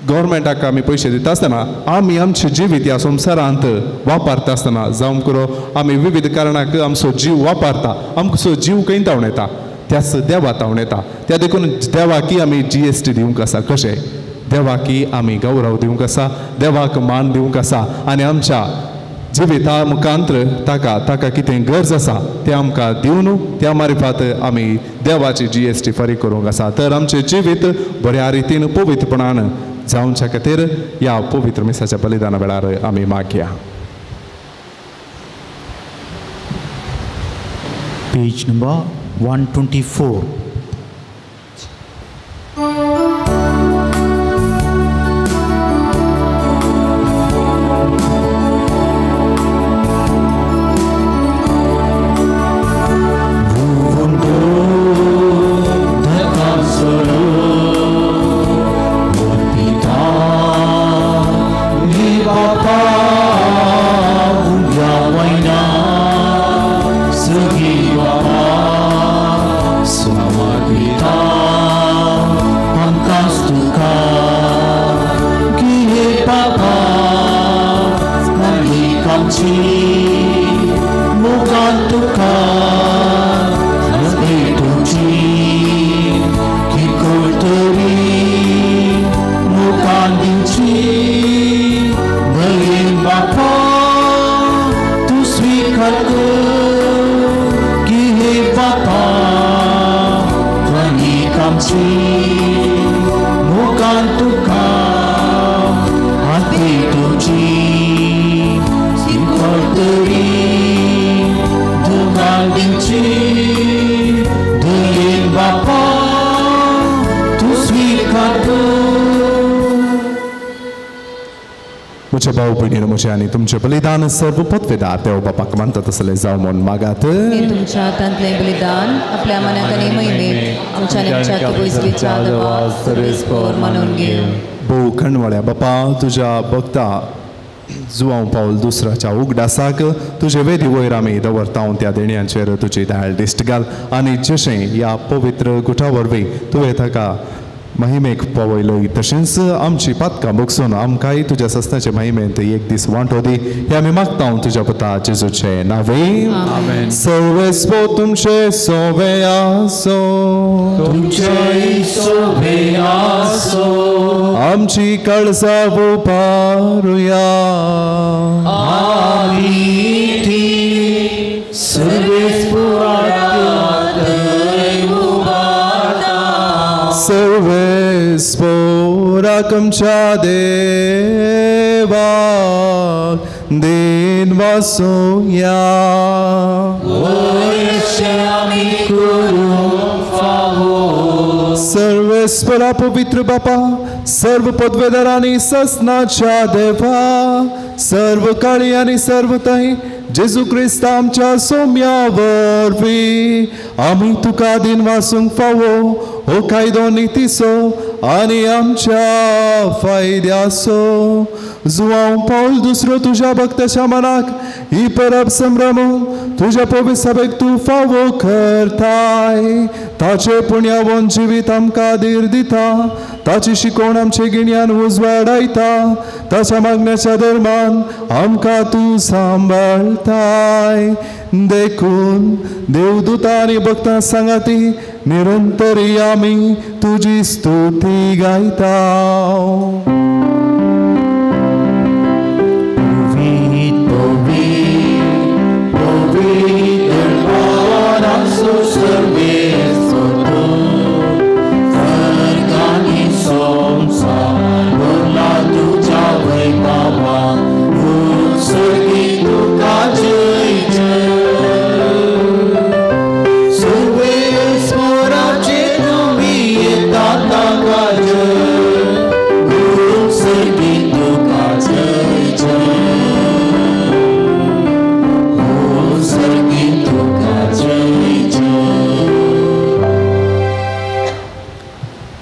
गोवोरमेंटाक आमी पयशे दिता आसतना आमी आमचें जिवीत ह्या संवसारांत वापरता आसतना जावं करो आमी विविध कारणाक आमचो जीव वापरता, आमचो जीव खंय तावन येता? त्याच देवा तावन येता. त्या देखून देवाकी आमी GST दिवंक आसा. कशें देवाकी आमी गौरव दिवंक आसा, देवाक मान दिवंक आसा आनी आमच्या जिविता मुखांत्र ताका ताका कितें गरज आसा तें आमकां दिवन त्या मारिफात आमी देवाची GST फारीक करूंक आसा. तर आमचें जिवीत बऱ्या रितीन पवित्रपणान जावच्या खातीर ह्या पवित्र मिसाच्या बलिदाना वेळार आमी मागया. Page number 124. म्हज्या भाव भयणीन म्हजें आनी तुमचें बलिदान सर्व पदवेदार देव बापाक मानता तसलें जावं म्हूण मागात. तुमच्या हातांतलें बलिदान आपल्या मनाक आनी महिमेक आमच्या आनी आमच्या पयसुच्या देवा सर्वेस्पर मानून घेवं. भोव खणवाळ्या बापा तुज्या भक्ता जुवांव पावल दुसऱ्याच्या उगडासाक तुजे वेदी वयर आमी दवरता त्या देण्यांचेर तुजी दयाळ दिश्ट घाल आनी जशें ह्या पवित्र गुठा वरवीं तुवें ताका महिमेक पावयलो तशेंच आमची पातकां भोगसून आमकांय तुज्या सस्नाचे महिमेंत एक दीस वांटो दी हे आमी मागता तुज्या पुता जेजूचे नांवे. सर्वेस्पो तुमचे सोवे आसो. तुमचे सोवे आसो. आमची काळजां उबारुया. आमी ती सर्वेस्पोराक आमच्या देवाक देन वासुया. सर्वेस्परा पवित्र बापा सर्व पदवेदारांनी ससनाच्या देवा सर्व काळी आनी सर्व थंय जेजू क्रिस्त आमच्या सोम्या वरवीं आमी तुका दिन वासूंक फावो हो कायदो नितीचो आनी आमच्या फायद्याचो. जुवांव पावल दुसरो तुज्या भक्ताच्या मनाक ही परब संभ्रम तुज्या पवित्र सभेक तूं फावो करताय. ताचे पुण्यावन जिवीत आमकां धीर दिता, ताची शिकवण आमचे गिन्यान उजवाडायता, ताच्या मागण्याच्या धर्मान आमकां तूं सांबाळताय. देखून देवदूता आनी भक्तां सांगाती निरंतरी आमी तुजी स्तुती गायता.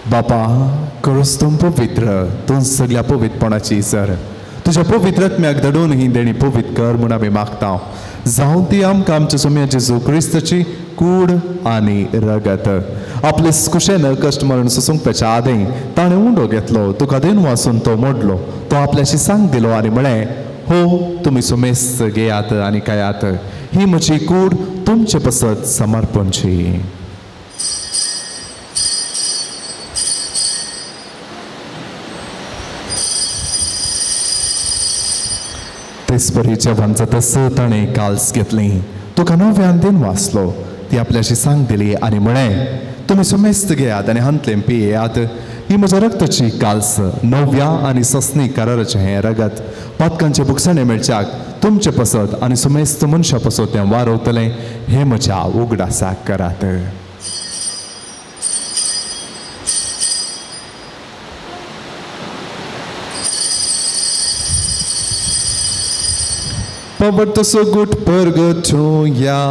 बापा खरोच तूं पवित्र, तूं सगळ्या पवित्रपणाची सर. तुज्या पवित्र आत्म्याक धाडून ही देणी पवित्र कर म्हूण आमी मागता. जावं ती आमकां आमच्या सोम्या जेजू क्रिस्ताची कूड आनी रगत. आपले कुशेन कश्ट मरण सोसूंकपाच्या आदीं ताणें उंडो घेतलो, तुका देन वासून तो मोडलो, तो आपल्याशी सांग दिलो आनी म्हळें, हो तुमी सुमेस्त घेयात आनी खायात, ही म्हजी कूड तुमचे पसत समर्पणची. तेचपरी जेवण जातस ताणें काल्स घेतली, तुका नव्यान दिन वाचलो, ती आपल्याशी सांग दिली आनी म्हळें, तुमी सुमेस्त घेयात आनी हांतलें पियेयात, ही म्हज्या रक्ताची काल्स, नव्या आनी ससनी कराराचें हें रगत, पातकांचे भुगसणे मेळच्याक तुमचे पसत आनी सुमेस्त मनशां पसत तें वारवतलें, हें म्हज्या उगडासाक करात. पवटसो गुट परगटुया.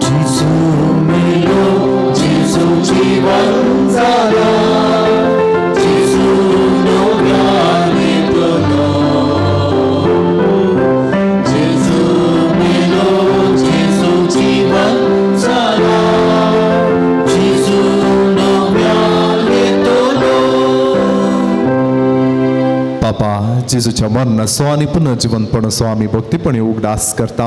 जेजू मेलो, जेजू जीवन जाला, जेजू नव्यान येतलो. जेजू मेलो, जेजू जीवन जाला, जेजू नव्यान येतलो. बापा जेजूच्या मरणाचो आनी पुनर्जिवनपणाचो आमी भक्तीपणी उगडास करता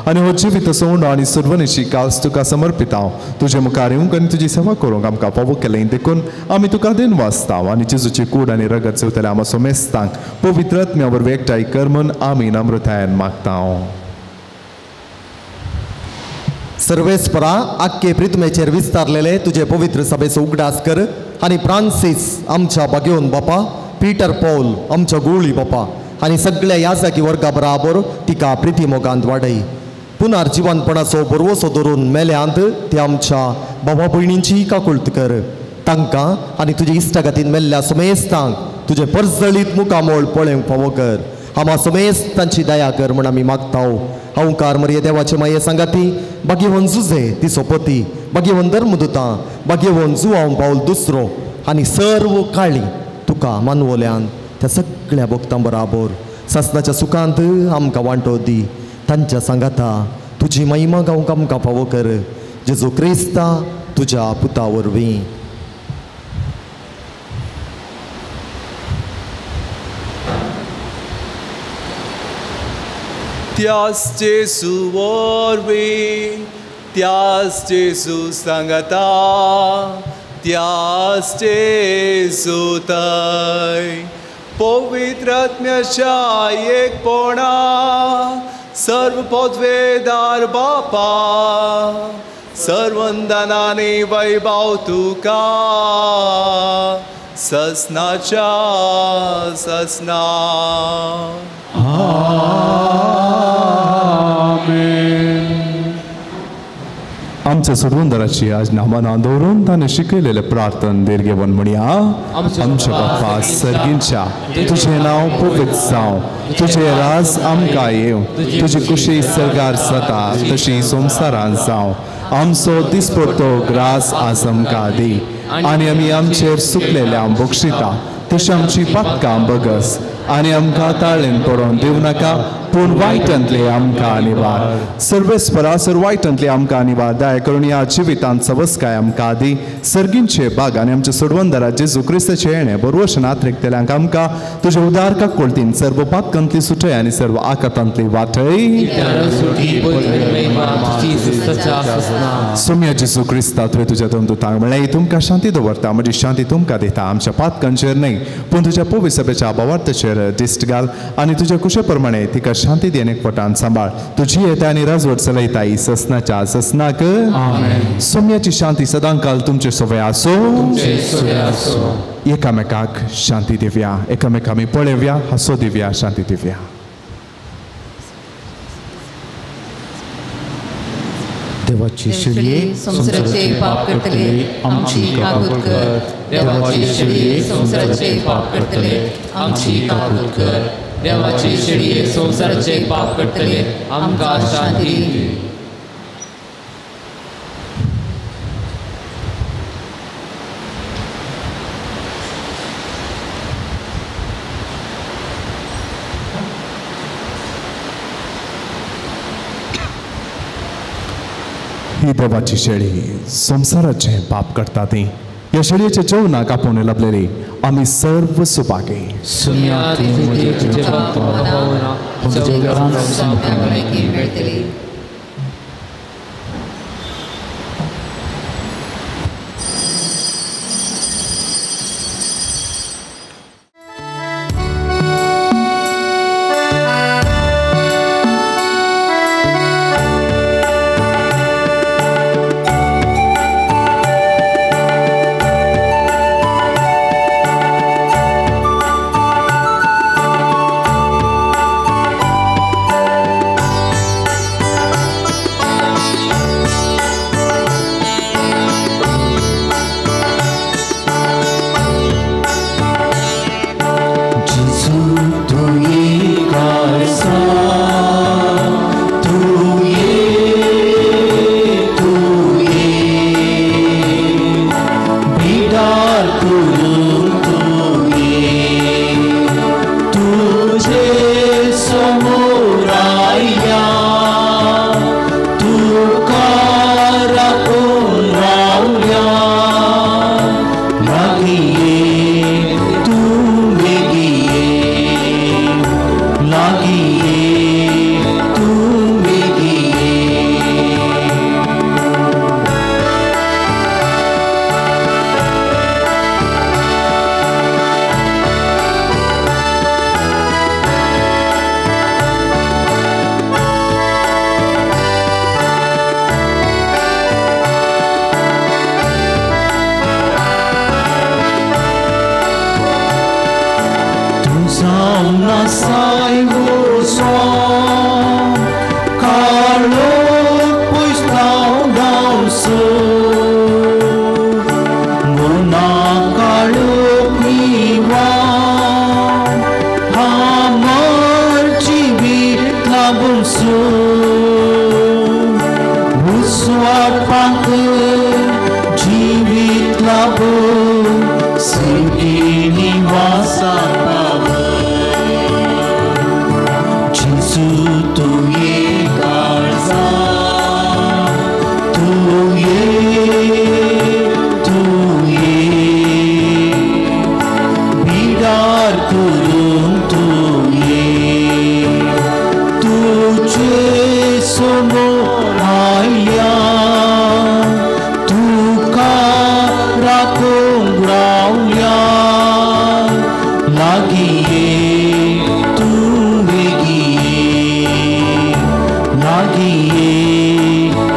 आनी हो जिवीत उंडो आनी सर्वनिशी काल्स तुका समर्पिता. तुजे मुखार येवंक आनी तुजी सेवा करूंक आमकां फावो केलें देखून आमी तुका देन वाचता आनी जेजूची कूड आनी रगत चेवतल्या आमच्या सोमेस्तांक पवित्र आत्म्या वरवीं एकठांय कर म्हूण आमी नम्रतायेन मागता. सर्वेस्परा आख्खे प्रितमेचेर विस्तारलेले तुजे पवित्र सभेचो उगडास कर आनी फ्रांसीस आमच्या भाग्योन बापा, पीटर पॉल आमच्या गोळी बापा आनी सगळ्या याजाकी वर्गा बराबर तिका प्रिती मोगांत वाडय. पुनर्जिवनपणाचो बरवसो धरून मेल्यांत ते आमच्या बाबा भयणींची काकुळत कर. तांकां आनी तुजे इश्टागतीन मेल्ल्या समेस्तांक तुजें परजळीत मुखामोळ पळोवंक फावो कर. आमा समेस्त तांची दया कर म्हण आमी मागता. हांवकार मरिये देवाचे माये सांगाती भाग्यवन जुजे तिचो पती, भाग्यवन धर्मदुतां, भाग्यवन जुवांव पावल दुसरो आनी सर्व काळी तुका मानवल्यान त्या सगळ्या भक्तां बराबर सासनाच्या सुखांत आमकां वांटो दी. तांच्या सांगाता तुजी महिमा गावंक आमकां फावो कर. जेजू क्रिस्ता तुज्या पुता वरवीं. त्यास जेजू वरवीं, त्यास जेजू सांगाता, त्यास जेजू थंय पवित्र आत्म्याच्या एकपणा सर्व पदवेदार बापा सर्वंदनाने वैभव तुका ससनाच्या ससना. आमच्या सोडवणदाराची आज नामाना दवरून ताणें शिकयलेलें प्रार्थन दीर्घेवन म्हणया. आमच्या बापा सर्गींच्या, तुजें नांव पवित्र जावं, तुजें राज आमकां येवं, तुजी कुशी सर्गार जाता तशी संवसारांत जावं. आमचो दिसपडतो ग्रास आज आमकां दी आनी आमी आमचेर सुकलेल्या बक्षिता तशी आमची पातकां बगस आनी आमकां ताळेन पडोवन दिवं नाका, पूण वायटांतले आमकां निवार. सर्वेस्परा सर वायटांतले आमकां निवार. दया करून ह्या जिवितांत सवस्काय आमकां दी. सर्गींचे बाग आनी आमच्या सोडवणदारा जेजू क्रिस्ताचे येणें बरवशन आत्रेकतल्यांक आमकां तुजे उदार काकुळतीन सर्व पातकांतली सुटय आनी सर्व आकातांतली वाटय. सोम्या जेजू क्रिस्ता तुवें तुज्या दुतांक म्हळें, तुमकां शांती दवरता, म्हजी शांती तुमकां दिता. आमच्या पातकांचेर न्हय पूण तुज्या पवित्र सभेच्या भावार्थाचेर दिश्ट घाल आनी तुज्या कुशे प्रमाणे तिका शांती दी आनी एकवटान सांबाळ. तुजी येता आनी राजवट चलयता ससनाच्या ससनाक. सोम्याची शांती सदांकाल तुमचे सवय आसूं. एकामेकाक शांती दिवया, एकामेका आमी पळोवया, हांसो दिवया, शांती दिवया. देवाची शेळये संवसाराचे पाप करतले आमची काकूत कर. देवाची शेळये संवसाराचे पाप करतले आमची काकूत कर. देवाची शेळये संवसाराचे पाप करतले आमकां शांती दी. ही देवाची शेळी संवसाराचें पाप करता ती ह्या शेळयेच्या जेवणाक आपोवणें लाभलेली आमी सर्व Subhagi. Carlo, push down, down, so. कूस वाडपाक जिवीत लाभूं सिर्गी निवासाक पावय जेजू तूं ये काळजा तूं ये तूं ये बिडार करूंक तूं ये तुझे समोर आयल्या तुका राखूंक रावल्या लागीं ये तूं बेगीन ये लागीं ये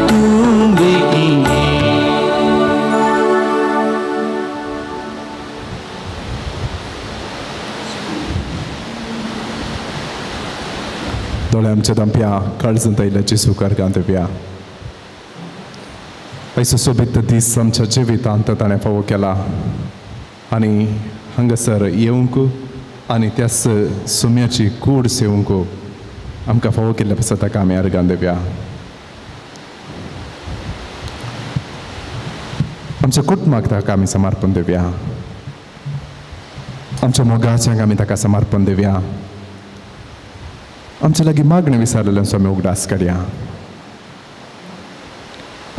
तूं बेगीन ये. दोळे आमच्या दांप्या काळजांत आयिल्ल्या जेजू कार्गांत दिवया. ऐसो सोबीत दीस आमच्या जिवितांत ताणें फावो केला आनी हांगासर येवंक आनी त्याच सुम्याची कूड सेवंक आमकां फावो केल्ल्या पासत ताका आमी अर्गां दिवया. आमच्या कुटुंबाक ताका आमी समर्पण दिवया. आमच्या मोगाच्यांक आमी ताका समर्पण दिवया. आमच्या लागीं मागणें विचारलेल्यांचो आमी उगडास काडया.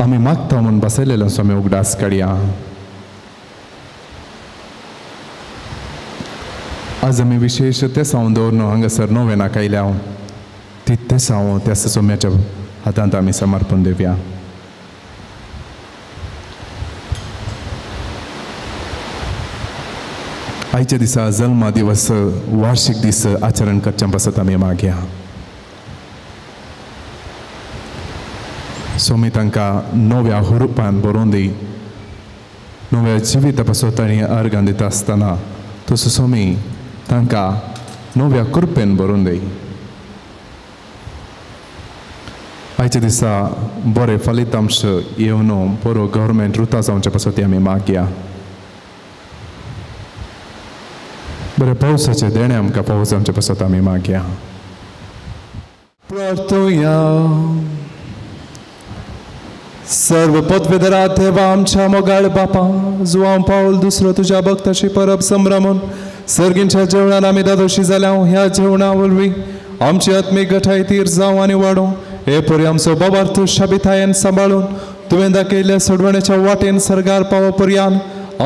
आमी मागता म्हूण बसयलेल्यांचो आमी उगडास काडया. आज आमी विशेश तेसांव दवरून हांगासर नोवेनाक आयल्या ती तेसांव त्या सोम्याच्या हातांत आमी समर्पण दिवया. आयच्या दिसा जल्मा दिवस वार्षिक दीस आचरण करच्या पासत आमी मागया. स्वामी तांकां नव्या हुरुपान बरोवन दी नव्या जिविता पासत तांणी अर्गां दिता आसतना तसो स्वामी तांकां नव्या कृपेन बरोवन दी. आयच्या दिसा बरें फलितांश येवन बरो गव्हर्मेंट रुता जावच्या पासत आमी मागया. बरें पावसाचें देणें आमकां पावस जावचे पासत आमी मागया. प्रार्थुया. सर्व पदवेदरा देवा आमच्या मोगाळ बापा जुवांव पावल दुसरो तुज्या भक्ताची परब संभ्रमून सर्गींच्या जेवणान आमी दादोशी जाल्या. ह्या जेवणा वरवीं आमची आत्मीक गठाय तीर जावं आनी वाडों हे परी आमचो बाबार्थ शाबितायेन सांबाळून तुवें दाखयल्ल्या सोडवण्याच्या वाटेन सर्गार पावो पर्यान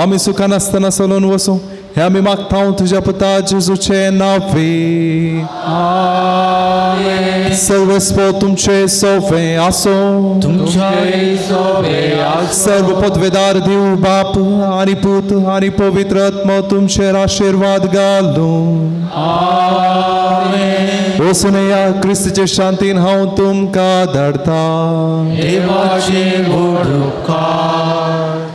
आमी सुखान आसतना चलोवन वसूं हे आमी मागता तुज्या पुता जेजूचे नांवे. सर्वस्व तुमचे सोवे आसो. सर्व पदवेदार देव बाप आनी पूत आनी पवित्र आत्मा तुमचेर आशिर्वाद घालूं. वचून या क्रिस्तीचे शांतीन हांव तुमकां धाडटा. देवाचे व्हड उपकार.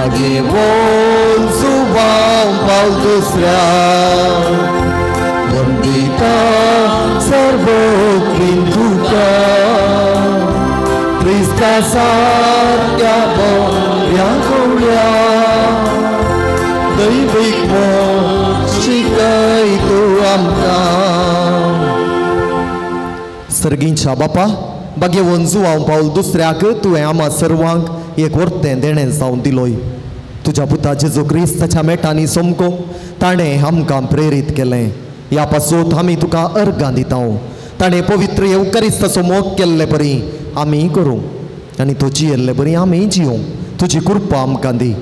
बागेवन जुवांव पावल दुसऱ्या वंदिता सर्वोक्रीन तुका क्रिस्ता सारक्या बऱ्या गवळ्या दैवीक मोग शिकय तूं आमकां. सर्गींच्या बापा बागेवन जुवांव पावल दुसऱ्याक तुवें आमा सर्वांक एक वर्तें देणें जावन दिलोय. तुज्या पुता जेजू क्रिस्ताच्या मेटांनी सोमको ताणें आमकां प्रेरीत केलें. ह्या पासून आमी तुका अर्गां दिता. ताणें पवित्र येवकारिस्ताचो मोग केल्ले परी आमी करूं आनी तो जियेल्ले परी आमी जियों. तुजी कृपा आमकां दी.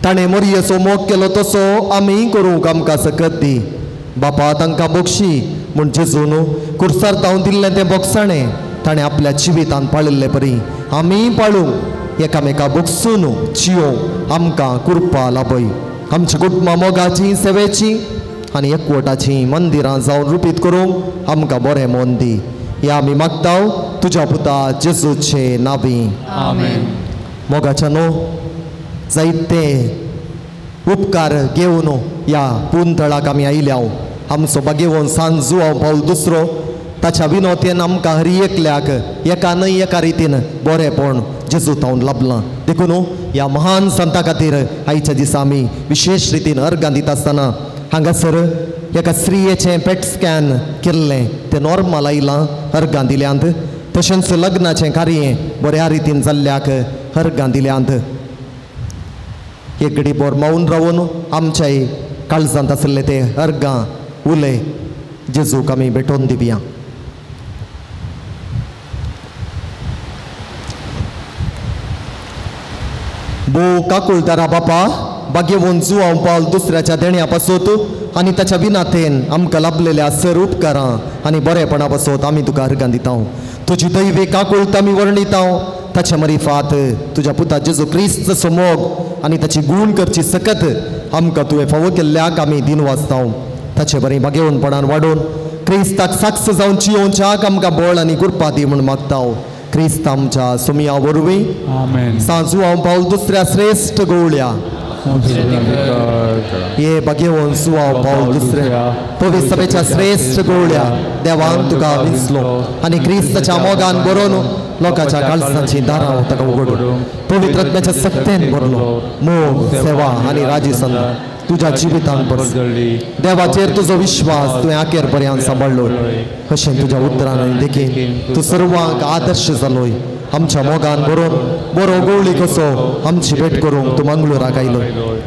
ताणें मोरयेचो मोग केलो तसो आमी करूंक आमकां सकत दी. बापा तांकां बोगशी म्हूण जेजून कुर्सार तावन दिल्लें तें बोगसाणें ताणें आपल्या जिवितान पाळिल्ले परी आमी पाळूंक एकामेका बोगसून जियोंक आमकां कृपा लाभय. आमची कुटुंबां मोगाची सेवेची आनी एकवटाची मंदिरां जावन रुपीत करूंक आमकां बरें मन दी. ह्या आमी मागता तुज्या पुता जेजूचे नांवी. आमेन. मोगाच्या न्हू जायते उपकार घेवन ह्या पुंतळाक आमी आयल्या. आमचो बागेवन सान जुवांव पावल दुसरो ताच्या विनोतेन आमकां हर एकल्याक एका न्हय एका रितीन बरेंपण जेजू तावन लाभलां. देखून ह्या महान संता खातीर आयच्या दिसा आमी विशेश रितीन अर्गां दिता आसतना हांगासर एका स्त्रियेचें पेट स्कॅन केल्लें तें नॉर्मल आयलां अर्गां दिल्यांत. तशेंच लग्नाचें कार्य बऱ्या रितीन जाल्ल्याक अर्गां दिल्यांत. एक घडी बोर मावन रावन आमच्याय काळजांत आशिल्ले ते अर्गां उले जेजूक आमी भेटोवन दिवया. भोव काकुळदारा बापा बागेवन जुवांव पावल दुसऱ्याच्या देण्या पासत आनी ताच्या विनातेन आमकां लाभलेल्या सर उपकारां आनी बरेपणा पासत आमी तुका अर्गां दिता. तुजी दैवी काकुळत आमी वर्णिता. ताच्या मरिफात तुज्या पुता जेजू क्रिस्तचो मोग आनी ताची गूण करची सकत आमकां तुवें फावो केल्ल्याक आमी दिन वाचता. ताचे बरें बागेवनपणान वाडोवन क्रिस्ताक साक्ष जावन जियोवच्याक आमकां बळ आनी कृपा दी म्हूण मागता. क्रिस्त आमच्या सुमया वरवीं. आमेन. सांजुवांव पावल दुसऱ्या श्रेश्ठ गवळ्या हे बागेवन जुवांव पावल दुसऱ्या पवित्र सभेच्या श्रेश्ठ गवळ्या देवान तुका विंचलो आनी क्रिस्ताच्या मोगान बरोवन लोकांच्या काळजाची दारां ताका उगडून पवित्र आत्म्याच्या सक्तेन भरलो. मोग सेवा आनी राजी संद तुज्या जिवितान भरसली. देवाचेर तुजो विश्वास तुवें आखेर पर्यंत सांबाळ्ळो. अशें तुज्या उतरान आनी देखीन तूं सर्वांक आदर्श जालोय. आमच्या मोगान बरोवन बरो गवळी कसो आमची भेट करूंक तूं मंगळुराक आयलो.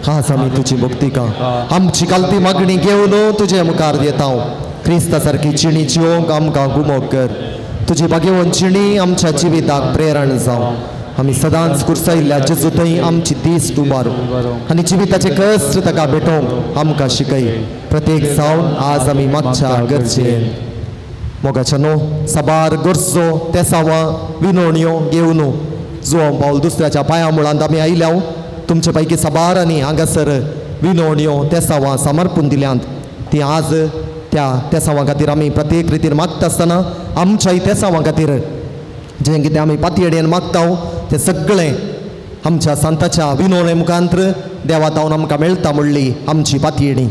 खास आमी तुजी भक्तिका आमची कालती मागणी घेवन तुजे मुखार येता. क्रिस्ता सारकी चिणी जिवंक आमकां गुमोक कर. तुजी बागेवन चिणी आमच्या जिविताक प्रेरण जावं. आमी सदांच कुर्सायिल्ल्या जेजू थंय आमची दीस उबारू आनी जिविताचे कश्ट ताका भेटोवंक आमकां शिकय. प्रत्येक जावन आज आमी मागच्या गरजेन मोगाच्या न्हू साबार गरजो तेसावां विनोणयो घेवन जुवांव पावल दुसऱ्याच्या पांया मुळांत आमी आयल्या. तुमचे पैकी साबार आनी हांगासर विनोणयो तेसावां समर्पून दिल्यांत. ती आज त्या तेसावां खातीर आमी प्रत्येक रितीन मागता आसतना आमच्याय तेसावां खातीर जें कितें आमी पातयेडेन मागता तें सगळें आमच्या संताच्या विनोणे मुखांत्र देवा तावन आमकां मेळटा म्हणली आमची पातयेणी.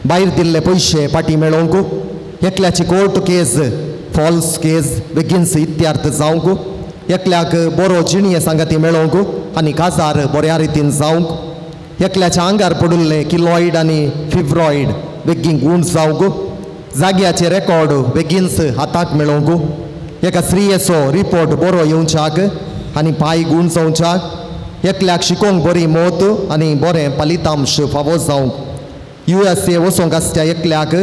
भायर दिल्ले पयशे पाटी मेळोवंक एकल्याची कोर्ट केस फॉल्स केस बेगीनस इत्यार्थ जावंक एकल्याक बरो जिणये सांगाती मेळोवंक आनी काजार बऱ्या रितीन जावंक एकल्याच्या आंगार पडिल्ले किलॉयड आनी फिब्रॉयड बेगीन गूण जावंक जाग्याचे रेकॉर्ड बेगीनस हाताक मेळोवंक एका स्त्रियेचो रिपोर्ट बरो येवच्याक आनी पांय गूण जावच्याक एकल्याक शिकोवंक बरी मोत आनी बरें फलितांश फावो जावंक USA वचोंक आसच्या एकल्याक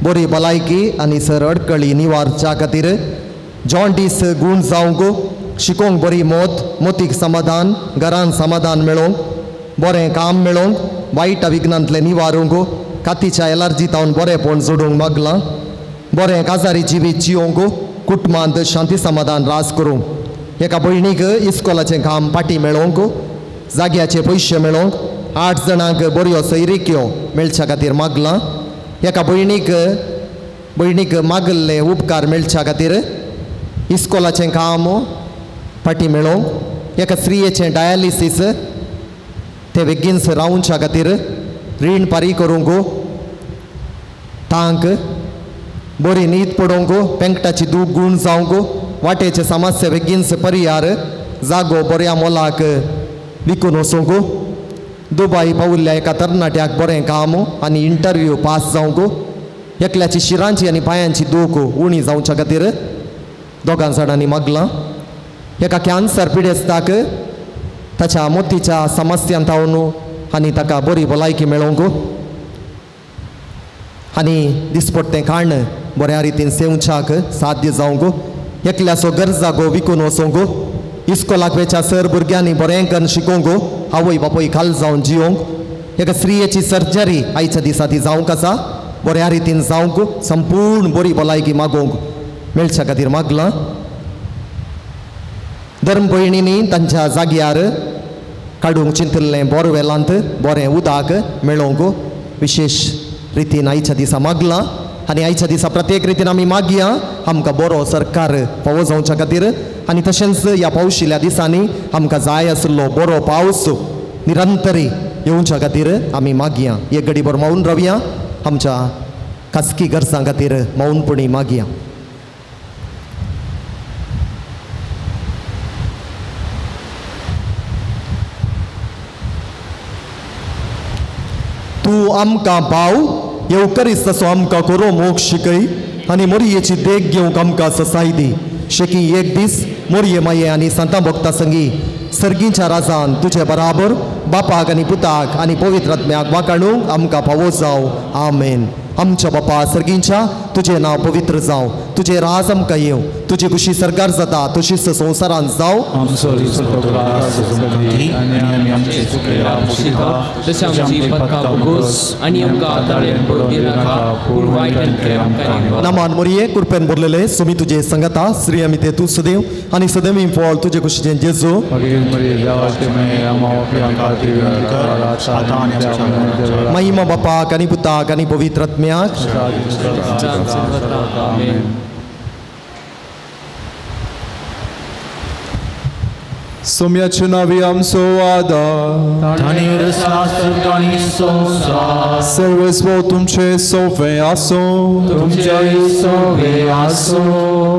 बरी भलायकी आनी सर अडकळी निवारच्या खातीर जॉन्डीस गूण जावंक शिकोवंक बरी मोत मोतीक समाधान घरान समाधान मेळोवंक बरें काम मेळोवंक वायट विघ्नांतलें निवारूंक कातीच्या एलर्जी तावन बरेंपण जोडूंक मागलां बरें काजारी जिवीत जियोवंक कुटुंबांत शांती समाधान राज करूंक एका भयणीक इस्कोलाचें काम पाटी मेळोवंक जाग्याचे पयशे मेळोवंक 8 जाणांक बऱ्यो सैरिक्यो मेळच्या खातीर मागलां एका भयणीक मागल्ले उपकार मेळच्या खातीर इस्कोलाचें काम पाटी मेळोवंक एका स्त्रियेचें डायलिसीस ते बेगीन रावच्या खातीर रीण पारी करूंक तांक बरी न्हीद पडोवंक पेंकटाची दूख गूण जावंक वाटेचे समस्या बेगीन परियार जागो बऱ्या मोलाक विकून वचूंक दुबाय पावुल्ल्या एका तरणाट्याक बरें काम आनी इंटरव्यू पास जावंक एकल्याची शिरांची आनी पांयांची दूख उणी जावच्या खातीर दोगां जाणांनी मागलां. एका कॅन्सर पिडेस्ताक ताच्या मोतीच्या समस्यां थावन आनी ताका बरी भलायकी मेळोवंक आनी दिसपट्टें खाण बऱ्या रितीन सेवच्याक साध्य जावंक एकल्याचो गरजागो विकून वचोंक इस्कोलाक वेच्या सर भुरग्यांनी बरें करून शिकोवंक आवय बापूय खाल जावन जियोंक एका स्त्रियेची सर्जरी आयच्या दिसा ती जावंक आसा बऱ्या रितीन जावंक संपूर्ण बरी भलायकी मागोवंक मेळच्या खातीर मागलां. धर्म भयणींनी तांच्या जाग्यार काडूंक चिंतिल्लें बोरवेलांत बरें उदक मेळोवंक विशेश रितीन आयच्या दिसा मागलां आनी आयच्या दिसा प्रत्येक रितीन आमी मागया आमकां बरो सरकार फावो जावच्या खातीर आनी तशेंच ह्या पावशिल्ल्या दिसांनी आमकां जाय आशिल्लो बरो पावस निरंतरी येवच्या खातीर आमी मागया. एक घडीभर मौन रावया आमच्या खासगी गरजां खातीर मौनपणी मागया. तूं आमकां पाव येवकरीस तसो आमकां कोरो मोग शिकय आनी मोरयेची देख घेवंक आमकां ससाय दी शेकी एक दीस मोरये माये आनी संतां भक्ता संगी सर्गीच्या राजान तुजे बराबर बापाक आनी पुताक आनी पवित्र आत्म्याक वाकाणूंक आमकां फावो जावं. आमेन. आमच्या बापा सर्गींच्या तुजें नांव पवित्र जावं, तुजें राज आमकां येवं, तुजी खुशी सरकार जाता तशीच संवसारांत जावं. नामान मोरये कृपेन भरलेले सुमी तुजे संगता श्री आमी ते तूं सदैव आनी सदैव फळ तुजे खुशीचें जेजू. महिमा बापाक आनी पुताक आनी पवित्र आत्म्याक. सोम्याचे नावी आमचो आदार सर्वेस्व तुमचे सोवे आसूं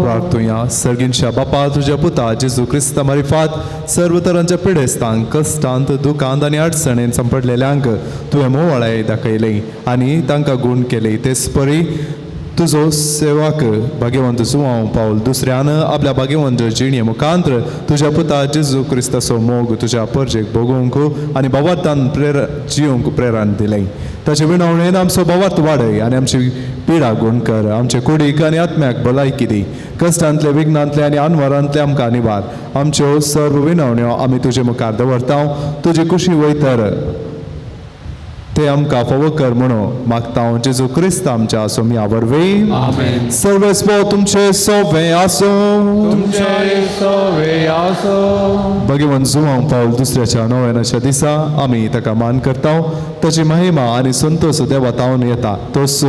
प्रार्थुया. सर्गींच्या बापा तुज्या पुता जेजू क्रिस्ता मारिफात सर्व तरांच्या पिडेस्तांक कश्टांत दुखांत आनी अडचणेन सांपडलेल्यांक तुवें मोवाळाय दाखयली आनी तांकां गूण केले तेच परी तुजो सेवाक भाग्यवंत जुवांव पावल दुसऱ्यान आपल्या भाग्यवंत जिणे मुखांत्र तुज्या पुता जेजू क्रिस्ताचो मोग तुज्या परजेक भोगोवंक आनी भावार्थान जियोंक प्रेरण दिलें. ताचे विणवणेन आमचो भावार्थ वाडय आनी आमची पिडा गूण कर आमचे कुडीक आनी आत्म्याक भलायकी दी. कश्टांतले विघ्नांतले आनी अनवरांतले आमकां निवार. आमच्यो सर्व विणवण्यो आमी तुजे मुखार दवरता तुजी कुशी वयतर ते आमकां फावो कर म्हणून मागता जेजू क्रिस्त आमच्या सोम्या वरवीं. सर्वेस्व तुमचे सोवे आसूं. भगवंत जुवांव पावल दुसऱ्याच्या नव्यानाच्या दिसा आमी ताका मान करता ताची महिमा आनी संतोष देवा तावन येता तोच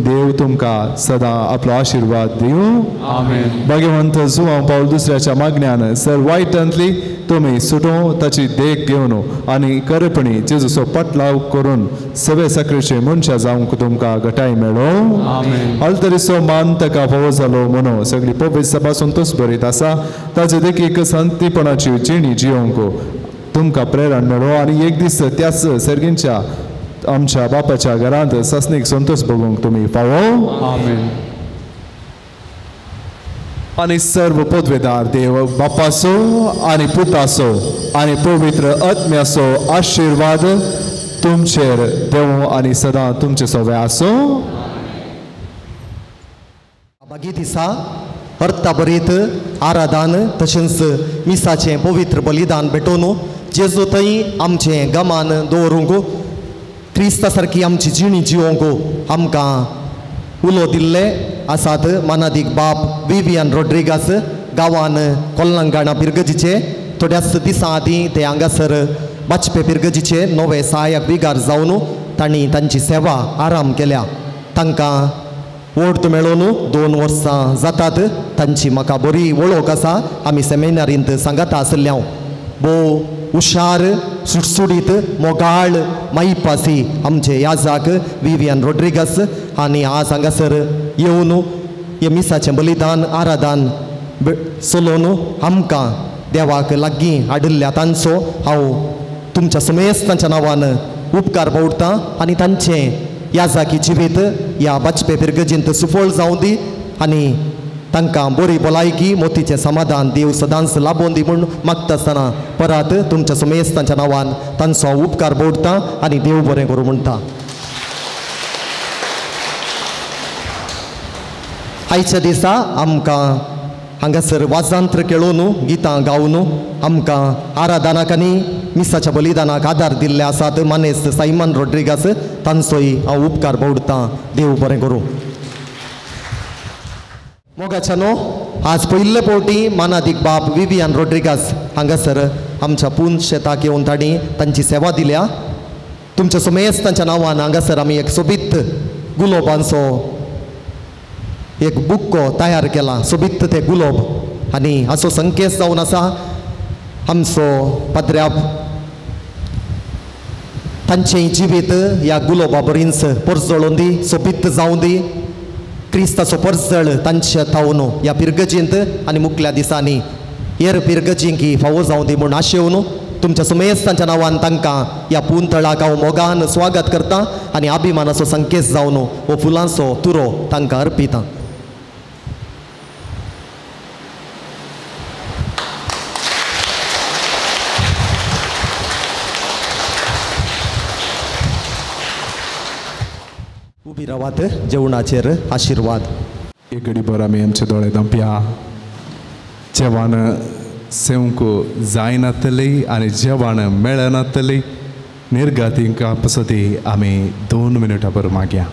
देव तुमकां सदां आपलो आशिर्वाद दिवं. भगवंत जुवांव पावल दुसऱ्याच्या मागण्यान सर वायटांतली तुमी सुटों ताची देख घेवन आनी खरेपणी जेजूचो पटलाव करून सवे साकरेचे मनशां जावंक तुमकां घटाय मेळो. आल्तरीचो मान ताका फावो जालो म्हणून सगळी पवित्र सभा संतोष बरीत आसा ताचे देखीक संतीपणाची जिणी जियोंक तुमकां प्रेरण मेळो आनी एक दीस त्याच सर्गींच्या आमच्या बापाच्या घरांत सासणीक संतोष भोगूंक तुमी फावो. आनी सर्व पदवेदार देव बापाचो आनी पुताचो आनी पवित्र आत्म्याचो आशिर्वाद तुमचेर देव आनी सदां तुमचे सोवे आसूं. बागी दिसा अर्था भरीत आराधन तशेंच मिसाचें पवित्र बलिदान भेटोवन जेजू थंय आमचें गमान दवरूंक क्रिस्ता सारकी आमची जिणी जिवोवंक आमकां उलो दिल्ले आसात. मानादीक बाप विवियन रोड्रिगास गांवान कोल्लंगाणा पिरगजीचे थोड्याच दिसां आदीं ते हांगासर वाजपे पिरगजीचे नवे सहायक विगार जावन तांणी तांची सेवा आराम केल्या. तांकां वोट मेळोवन 2 वर्सां जातात. तांची म्हाका बरी वळख आसा. आमी सेमिनारींत सांगाता आशिल्ले हांव भोव हुशार सुटसुटीत मोगाळ माईपासी आमचे याजाक विवियन रोड्रिगस आनी आज हांगासर येवन हे मिसाचें बलिदान आराधन चलोवन आमकां देवाक लागीं हाडिल्ल्या तांचो हांव तुमच्या समेस्तांच्या नांवान उपकार बावडटा आनी तांचें याजाकी जिवीत ह्या बाजपे पिरगजींत सुफळ जावं दी आनी तांकां बरी भलायकी मोतीचें समाधान देव सदांच लाबोवन दी म्हूण मागता आसतना परत तुमच्या समेस्तांच्या नांवान तांचो हांव उपकार बावडटा आनी देव बरें करूं म्हणटा. आयच्या दिसा आमकां हांगासर वाजांत्र खेळोवन गितां गावन आमकां आराधनाक आनी मिसाच्या बलिदानाक आदार दिल्ले आसात मानेस्त सायमन रोड्रिगास तांचोय हांव उपकार बावडटा. देव बरें करूं. मोगाच्यानो आज पयले फावटी मानादीक बाब विवियन रोड्रिगास हांगासर आमच्या पून शेताक येवन तांणी तांची सेवा दिल्या. तुमच्या समेस्त तांच्या नांवान हांगासर आमी एक सोबीत गुलोबांचो एक बुक्को तयार केला. सोबीत ते गुलोब आनी हाचो संकेत जावन आसा आमचो पाद्र्याब तांचें जिवीत ह्या गुलोबा बरींच परजळोवन दी, सोबीत जावं दी. क्रिस्ताचो परजळ तांचे थावन ह्या पिरगजींत आनी मुखल्या दिसांनी हेर पिरगजींकी फावो जावं दी म्हूण आशेवन तुमच्या समेस्त तांच्या नांवान तांकां ह्या पून थळाक हांव मोगान स्वागत करता आनी अभिमानाचो संकेत जावन हो फुलांचो तुरो तांकां अर्पिता. उबी रावात जेवणाचेर आशिर्वाद. एक घडी भर आमी आमचे दोळे धांपया. जेवण सेवंक जायनातली आनी जेवण मेळनातली निर्गातींका पसती आमी 2 मिनटां भर मागया.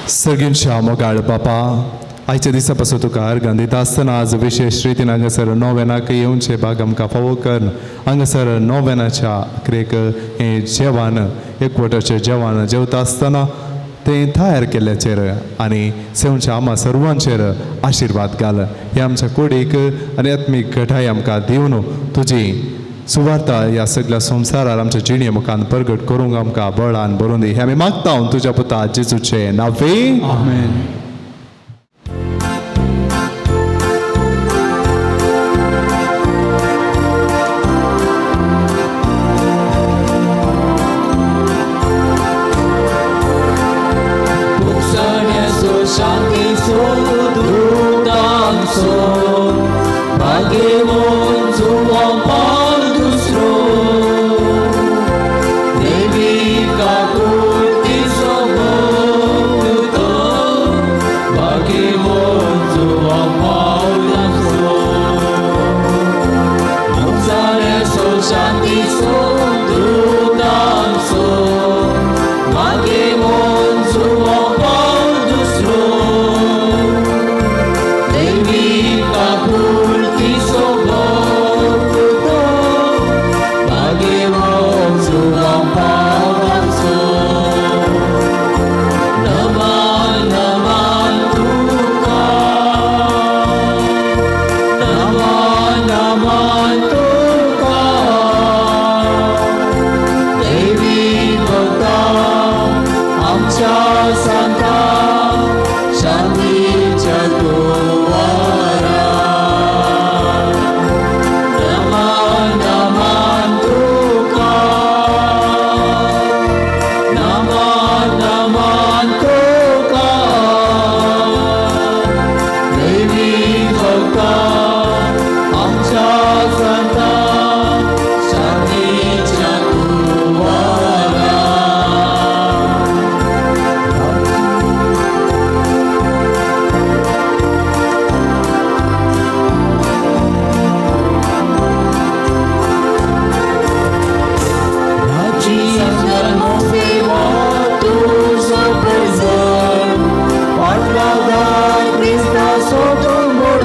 सगळ्यांच्या मोगाळ बापा, आयच्या दिसा पासून तुका अर्गां दिता आसतना आज विशेश रितीन हांगासर नोवेनाक येवचे भाग आमकां फावो कर. हांगासर नोवेनाच्या अखेरेक हें जेवण एकवटाचें जेवण जेवता आसतना तें तयार केल्ल्याचेर आनी सेवच्या आमा सर्वांचेर आशिर्वाद घाल. हे आमच्या कुडीक आनी आत्मीक घटाय आमकां दिवन तुजी सुवार्ता ह्या सगळ्या संवसारार आमच्या जिणे मुखान प्रगट करूंक आमकां बळान भरून दी. हें आमी मागता तुज्या पुता जेजूचें नांवे. आमेन. Cristo,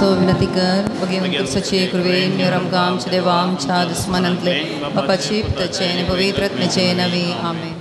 पापांचो विनंती कर बघेवन कुर्साचे कृपेन निवर आमकां आमच्या देवा आमच्या दुस्मनांतले बापाची पुताचे आनी पवित्र आत्म्याचे नवी. आमेन.